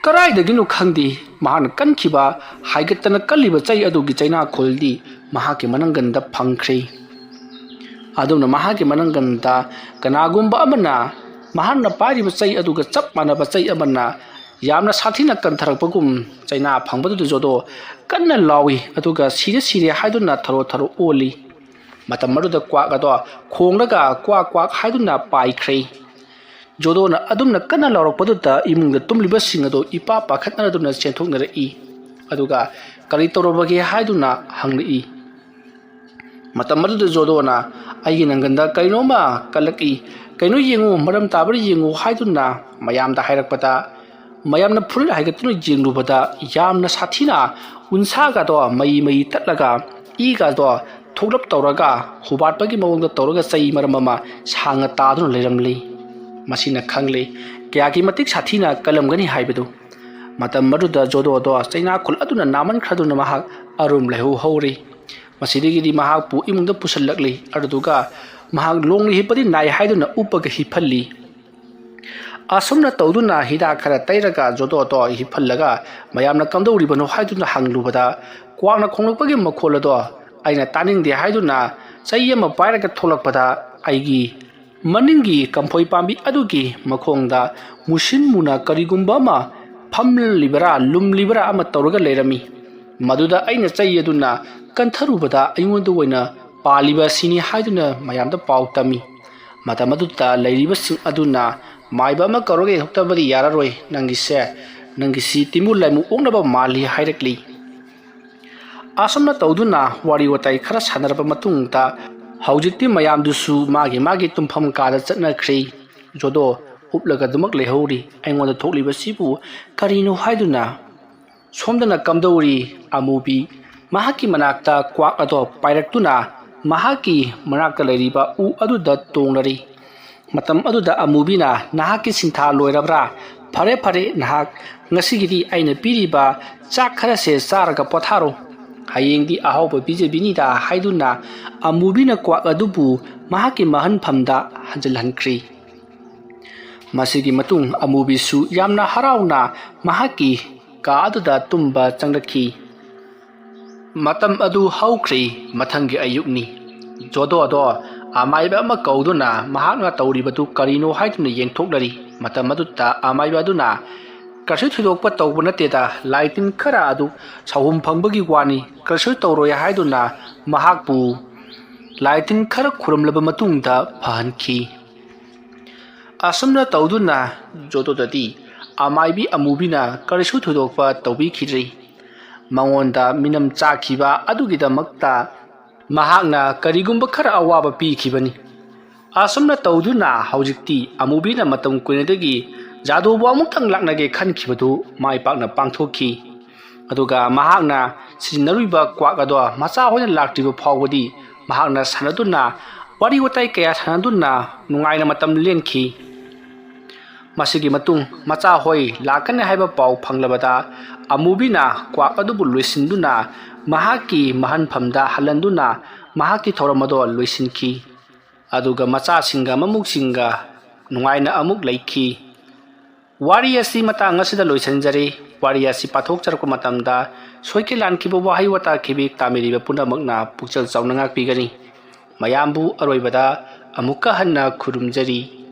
ꯀꯗꯥꯏꯗꯒꯤꯅꯣ ꯈꯪꯗꯦ, ꯃꯍꯥꯛꯅ ꯀꯟꯈꯤꯕ ꯍꯥꯏꯒꯠꯇꯅ ꯀꯜꯂꯤꯕ ꯆꯩ ꯑꯗꯨꯒꯤ ꯆꯩꯅꯥꯈꯣꯜꯗꯤ ꯃꯍꯥꯛꯀꯤ ꯃꯅꯪꯒꯟꯗ ꯐꯪꯈ꯭ꯔꯦ꯫ ꯑꯗꯨꯝꯅ ꯃꯍꯥꯛꯀꯤ ꯃꯅꯪꯒꯟꯗ ꯀꯅꯥꯒꯨꯝꯕ ꯑꯃꯅ ꯃꯍꯥꯛꯅ ꯄꯥꯏꯔꯤꯕ ꯆꯩ ꯑꯗꯨꯒ ꯆꯞ ꯃꯥꯟꯅꯕ ꯆꯩ ꯑꯃꯅ ꯌꯥꯝꯅ ꯁꯥꯊꯤꯅ ꯀꯟꯊꯔꯛꯄꯒꯨꯝ ꯆꯩꯅꯥ ꯐꯪꯕꯗꯨꯗ ꯖꯣꯗꯣ ꯀꯟꯅ ꯂꯥꯎꯏ, ꯑꯗꯨꯒ "ꯁꯤꯔꯦ, ꯁꯤꯔꯦ" ꯍꯥꯏꯗꯨꯅ ꯊꯔꯣ ꯊꯔꯣ ꯑꯣꯜꯂꯤ꯫ ꯃꯇꯝ ꯑꯗꯨꯗ ꯀ꯭ꯋꯥꯛ ꯑꯗꯣ ꯈꯣꯡꯂꯒ ꯀ꯭ꯋꯥꯛ ꯀ꯭ꯋꯥꯛ ꯍꯥꯏꯗꯨꯅ ꯄꯥꯏꯈ꯭ꯔꯦ꯫ ꯖꯣꯗꯣꯅ ꯑꯗꯨꯝꯅ ꯀꯟꯅ ꯂꯥꯎꯔꯛꯄꯗꯨꯗ ꯏꯃꯨꯡꯗ ꯇꯨꯝꯂꯤꯕꯁꯤꯡ ꯑꯗꯨ ꯏꯄꯥ ꯄꯥꯈꯠꯅꯔꯗꯨꯅ ꯆꯦꯟꯊꯣꯛꯅꯔꯛꯏ꯫ ꯑꯗꯨꯒ "ꯀꯔꯤ ꯇꯧꯔꯕꯒꯦ?" ꯍꯥꯏꯗꯨꯅ ꯍꯪꯂꯛꯏ꯫ ꯃꯇꯝ ꯑꯗꯨꯗ ꯖꯣꯗꯣꯅ ꯑꯩꯒꯤ ꯅꯪꯒꯟꯗ ꯀꯩꯅꯣꯝꯃ ꯀꯜꯂꯛꯏ, "ꯀꯩꯅꯣ ꯌꯦꯡꯉꯨ, ꯃꯔꯝ ꯇꯥꯕ꯭ꯔꯥ ꯌꯦꯡꯉꯨ" ꯍꯥꯏꯗꯨꯅ ꯃꯌꯥꯝꯗ ꯍꯥꯏꯔꯛꯄꯗ, ꯃꯌꯥꯝꯅ ꯐꯨꯔꯤꯠ ꯍꯥꯏꯒꯠꯇꯨꯅ ꯌꯦꯡꯂꯨꯕꯗ ꯌꯥꯝꯅ ꯁꯥꯊꯤꯅ ꯎꯟꯁꯥꯒꯗꯣ ꯃꯩ ꯃꯩ ꯇꯠꯂꯒ ꯏꯒꯗꯣ ꯊꯣꯛꯂꯞ ꯇꯧꯔꯒ ꯍꯨꯕꯥꯠꯄꯒꯤ ꯃꯑꯣꯡꯗ ꯇꯧꯔꯒ ꯆꯩ ꯃꯔꯝ ꯑꯃ ꯁꯥꯡꯅ ꯇꯥꯗꯨꯅ ꯂꯩꯔꯝꯂꯤ꯫ ꯃꯁꯤꯅ ꯈꯪꯂꯤ ꯀꯌꯥꯒꯤ ꯃꯇꯤꯛ ꯁꯥꯊꯤꯅ ꯀꯜꯂꯝꯒꯅꯤ ꯍꯥꯏꯕꯗꯨ꯫ ꯃꯇꯝ ꯑꯗꯨꯗ ꯖꯣꯗꯣꯗꯣ ꯆꯩꯅꯥ ꯈꯨꯜ ꯑꯗꯨꯅ ꯅꯥꯃꯟꯈ꯭ꯔꯗꯨꯅ ꯃꯍꯥꯛ ꯑꯔꯨꯝ ꯂꯩꯍꯧ ꯍꯧꯔꯤ꯫ ꯃꯁꯤꯗꯒꯤꯗꯤ ꯃꯍꯥꯛꯄꯨ ꯏꯃꯨꯡꯗ ꯄꯨꯁꯤꯜꯂꯛꯂꯤ꯫ ꯑꯗꯨꯗꯨꯒ ꯃꯍꯥꯛ ꯂꯣꯡꯅ ꯍꯤꯞꯄꯗꯤ ꯅꯥꯏ ꯍꯥꯏꯗꯨꯅ ꯎꯞꯄꯒ ꯍꯤꯞꯍꯜꯂꯤ꯫ ꯑꯁꯨꯝꯅ ꯇꯧꯗꯨꯅ ꯍꯤꯗꯥꯛ ꯈꯔ ꯇꯩꯔꯒ ꯖꯣꯗꯣꯗꯣ ꯍꯤꯞꯍꯜꯂꯒ ꯃꯌꯥꯝꯅ "ꯀꯝꯗꯧꯔꯤꯕꯅꯣ?" ꯍꯥꯏꯗꯨꯅ ꯍꯪꯂꯨꯕꯗ, ꯀ꯭ꯋꯥꯛꯅ ꯈꯣꯡꯂꯛꯄꯒꯤ ꯃꯈꯣꯜ ꯑꯗꯣ ꯑꯩꯅ ꯇꯥꯅꯤꯡꯗꯦ ꯍꯥꯏꯗꯨꯅ ꯆꯩ ꯑꯃ ꯄꯥꯏꯔꯒ ꯊꯣꯛꯂꯛꯄꯗ, ꯑꯩꯒꯤ ꯃꯅꯤꯡꯒꯤ ꯀꯝꯐꯣꯏ ꯄꯥꯝꯕꯤ ꯑꯗꯨꯒꯤ ꯃꯈꯣꯡꯗ ꯃꯨꯁꯤꯟ ꯃꯨꯅ ꯀꯔꯤꯒꯨꯝꯕ ꯑꯃ ꯐꯝꯂꯤꯕꯔꯥ ꯂꯨꯝꯂꯤꯕꯔꯥ ꯑꯃ ꯇꯧꯔꯒ ꯂꯩꯔꯝꯃꯤ꯫ ꯃꯗꯨꯗ ꯑꯩꯅ ꯆꯩ ꯑꯗꯨꯅ ꯀꯟꯊꯔꯨꯕꯗ ꯑꯩꯉꯣꯟꯗ ꯑꯣꯏꯅ ꯄꯥꯜꯂꯤꯕ ꯑꯁꯤꯅꯤ ꯍꯥꯏꯗꯨꯅ ꯃꯌꯥꯝꯗ ꯄꯥꯎ ꯇꯝꯃꯤ꯫ ꯃꯇꯝ ꯑꯗꯨꯗ ꯂꯩꯔꯤꯕꯁꯤꯡ ꯑꯗꯨꯅ "ꯃꯥꯏꯕ ꯑꯃ ꯀꯧꯔꯒ ꯌꯦꯡꯊꯣꯛꯇꯕꯗꯤ ꯌꯥꯔꯔꯣꯏ, ꯅꯪꯒꯤꯁꯦ, ꯅꯪꯒꯤꯁꯤ ꯇꯤꯟꯕꯨ ꯂꯥꯏꯃꯨ ꯑꯣꯛꯅꯕ ꯃꯥꯜꯂꯤ" ꯍꯥꯏꯔꯛꯂꯤ꯫ ꯑꯁꯨꯝꯅ ꯇꯧꯗꯨꯅ ꯋꯥꯔꯤ ꯋꯥꯇꯥꯏ ꯈꯔ ꯁꯥꯟꯅꯔꯕ ꯃꯇꯨꯡꯗ, ꯍꯧꯖꯤꯛꯇꯤ ꯃꯌꯥꯝꯗꯨꯁꯨ ꯃꯥꯒꯤ ꯃꯥꯒꯤ ꯇꯨꯝꯐꯝ ꯀꯥꯗ ꯆꯠꯅꯈ꯭ꯔꯦ꯫ ꯖꯣꯗꯣ ꯎꯞꯂꯒ ꯑꯗꯨꯃꯛ ꯂꯩꯍꯧꯔꯤ꯫ ꯑꯩꯉꯣꯟꯗ ꯊꯣꯛꯂꯤꯕꯁꯤꯕꯨ ꯀꯔꯤꯅꯣ ꯍꯥꯏꯗꯨꯅ ꯁꯣꯝꯗꯅ ꯀꯝꯗꯧꯔꯤ? ꯑꯃꯨꯕꯤ ꯃꯍꯥꯛꯀꯤ ꯃꯅꯥꯛꯇ ꯀ꯭ꯋꯥꯛ ꯑꯗꯣ ꯄꯥꯏꯔꯛꯇꯨꯅ ꯃꯍꯥꯛꯀꯤ ꯃꯅꯥꯛꯇ ꯂꯩꯔꯤꯕ ꯎ ꯑꯗꯨꯗ ꯇꯣꯡꯂꯔꯤ꯫ ꯃꯇꯝ ꯑꯗꯨꯗ ꯑꯃꯨꯕꯤꯅ, "ꯅꯍꯥꯛꯀꯤ ꯁꯤꯟꯊꯥ ꯂꯣꯏꯔꯕ꯭ꯔꯥ? ꯐꯔꯦ, ꯐꯔꯦ, ꯅꯍꯥꯛ ꯉꯁꯤꯒꯤꯗꯤ ꯑꯩꯅ ꯄꯤꯔꯤꯕ ꯆꯥꯛ ꯈꯔꯁꯦ ꯆꯥꯔꯒ ꯄꯣꯊꯥꯔꯣ꯫ ꯍꯌꯦꯡꯗꯤ ꯑꯍꯥꯎꯕ ꯄꯤꯖꯕꯤꯅꯤꯗ" ꯍꯥꯏꯗꯨꯅ ꯑꯃꯨꯕꯤꯅ ꯀ꯭ꯋꯥꯛ ꯑꯗꯨꯕꯨ ꯃꯍꯥꯛꯀꯤ ꯃꯍꯟꯐꯝꯗ ꯍꯟꯖꯤꯜꯍꯟꯈ꯭ꯔꯤ꯫ ꯃꯁꯤꯒꯤ ꯃꯇꯨꯡ ꯑꯃꯨꯕꯤꯁꯨ ꯌꯥꯝꯅ ꯍꯔꯥꯎꯅ ꯃꯍꯥꯛꯀꯤ ꯀꯥ ꯑꯗꯨꯗ ꯇꯨꯝꯕ ꯆꯪꯂꯛꯈꯤ꯫ ꯃꯇꯝ ꯑꯗꯨ ꯍꯧꯈ꯭ꯔꯦ꯫ ꯃꯊꯪꯒꯤ ꯑꯌꯨꯛꯅꯤ꯫ ꯖꯣꯗꯣꯗꯣ ꯑꯃꯥꯏꯕ ꯑꯃ ꯀꯧꯗꯨꯅ ꯃꯍꯥꯛꯅ ꯇꯧꯔꯤꯕꯗꯨ ꯀꯔꯤꯅꯣ ꯍꯥꯏꯗꯨꯅ ꯌꯦꯡꯊꯣꯛꯅꯔꯤ꯫ ꯃꯇꯝ ꯑꯗꯨꯗ ꯑꯃꯥꯏꯕ ꯑꯗꯨꯅ, "ꯀꯩꯁꯨ ꯊꯣꯏꯗꯣꯛꯄ ꯇꯧꯕ ꯅꯠꯇꯦꯗ, ꯂꯥꯏ ꯇꯤꯟ ꯈꯔ ꯑꯗꯨ ꯁꯥꯎꯍꯨꯝ ꯐꯪꯕꯒꯤ ꯋꯥꯅꯤ, ꯀꯩꯁꯨ ꯇꯧꯔꯣꯏ" ꯍꯥꯏꯗꯨꯅ ꯃꯍꯥꯛꯄꯨ ꯂꯥꯏ ꯇꯤꯟ ꯈꯔ ꯈꯨꯔꯨꯝꯂꯕ ꯃꯇꯨꯡꯗ ꯐꯍꯟꯈꯤ꯫ ꯑꯁꯨꯝꯅ ꯇꯧꯗꯨꯅ ꯖꯣꯗꯣꯗꯗꯤ ꯑꯃꯥꯏꯕꯤ ꯑꯃꯨꯕꯤꯅ ꯀꯔꯤꯁꯨ ꯊꯣꯏꯗꯣꯛꯄ ꯇꯧꯕꯤꯈꯤꯗ꯭ꯔꯤ꯫ ꯃꯉꯣꯟꯗ ꯃꯤꯅꯝ ꯆꯥꯈꯤꯕ ꯑꯗꯨꯒꯤꯗꯃꯛꯇ ꯃꯍꯥꯛꯅ ꯀꯔꯤꯒꯨꯝꯕ ꯈꯔ ꯑꯋꯥꯕ ꯄꯤꯈꯤꯕꯅꯤ꯫ ꯑꯁꯨꯝꯅ ꯇꯧꯗꯨꯅ ꯍꯧꯖꯤꯛꯇꯤ ꯑꯃꯨꯕꯤꯅ ꯃꯇꯝ ꯀꯨꯏꯅꯗꯒꯤ ꯖꯥꯗꯨꯕꯨ ꯑꯃꯨꯛꯇꯪ ꯂꯥꯛꯅꯒꯦ ꯈꯟꯈꯤꯕꯗꯨ ꯃꯥꯏ ꯄꯥꯛꯅ ꯄꯥꯡꯊꯣꯛꯈꯤ꯫ ꯑꯗꯨꯒ ꯃꯍꯥꯛꯅ ꯁꯤꯖꯤꯟꯅꯔꯨꯏꯕ ꯀ꯭ꯋꯥꯛ ꯑꯗꯣ ꯃꯆꯥ ꯍꯣꯏꯅ ꯂꯥꯛꯇ꯭ꯔꯤꯕ ꯐꯥꯎꯕꯗꯤ ꯃꯍꯥꯛꯅ ꯁꯥꯟꯅꯗꯨꯅ, ꯋꯥꯔꯤ ꯋꯥꯇꯥꯏ ꯀꯌꯥ ꯁꯥꯟꯅꯗꯨꯅ ꯅꯨꯡꯉꯥꯏꯅ ꯃꯇꯝ ꯂꯦꯟꯈꯤ꯫ ꯃꯁꯤꯒꯤ ꯃꯇꯨꯡ ꯃꯆꯥ ꯍꯣꯏ ꯂꯥꯛꯀꯅꯤ ꯍꯥꯏꯕ ꯄꯥꯎ ꯐꯪꯂꯕꯗ ꯑꯃꯨꯕꯤꯅ ꯀ꯭ꯋꯥꯛ ꯑꯗꯨꯕꯨ ꯂꯣꯏꯁꯤꯟꯗꯨꯅ ꯃꯍꯥꯛꯀꯤ ꯃꯍꯟꯐꯝꯗ ꯍꯜꯍꯟꯗꯨꯅ ꯃꯍꯥꯛꯀꯤ ꯊꯧꯔꯝ ꯑꯗꯣ ꯂꯣꯏꯁꯤꯟꯈꯤ꯫ ꯑꯗꯨꯒ ꯃꯆꯥꯁꯤꯡꯒ ꯃꯃꯨꯛꯁꯤꯡꯒ ꯅꯨꯡꯉꯥꯏꯅ ꯑꯃꯨꯛ ꯂꯩꯈꯤ꯫ ꯋꯥꯔꯤ ꯑꯁꯤ ꯃꯇꯥꯡ ꯑꯁꯤꯗ ꯂꯣꯏꯁꯤꯟꯖꯔꯤ꯫ ꯋꯥꯔꯤ ꯑꯁꯤ ꯄꯥꯊꯣꯛꯆꯔꯛꯄ ꯃꯇꯝꯗ ꯁꯣꯏꯈꯤ ꯂꯥꯟꯈꯤꯕ ꯋꯥꯍꯩ ꯋꯥꯇꯥ ꯈꯤꯕꯤ ꯇꯥꯃꯤꯔꯤꯕ ꯄꯨꯝꯅꯃꯛꯅ ꯄꯨꯛꯆꯦꯜ ꯆꯥꯎꯅ ꯉꯥꯛꯄꯤꯒꯅꯤ꯫ ꯃꯌꯥꯝꯕꯨ ꯑꯔꯣꯏꯕꯗ ꯑꯃꯨꯛꯀ ꯍꯟꯅ ꯈꯨꯔꯨꯝꯖꯔꯤ꯫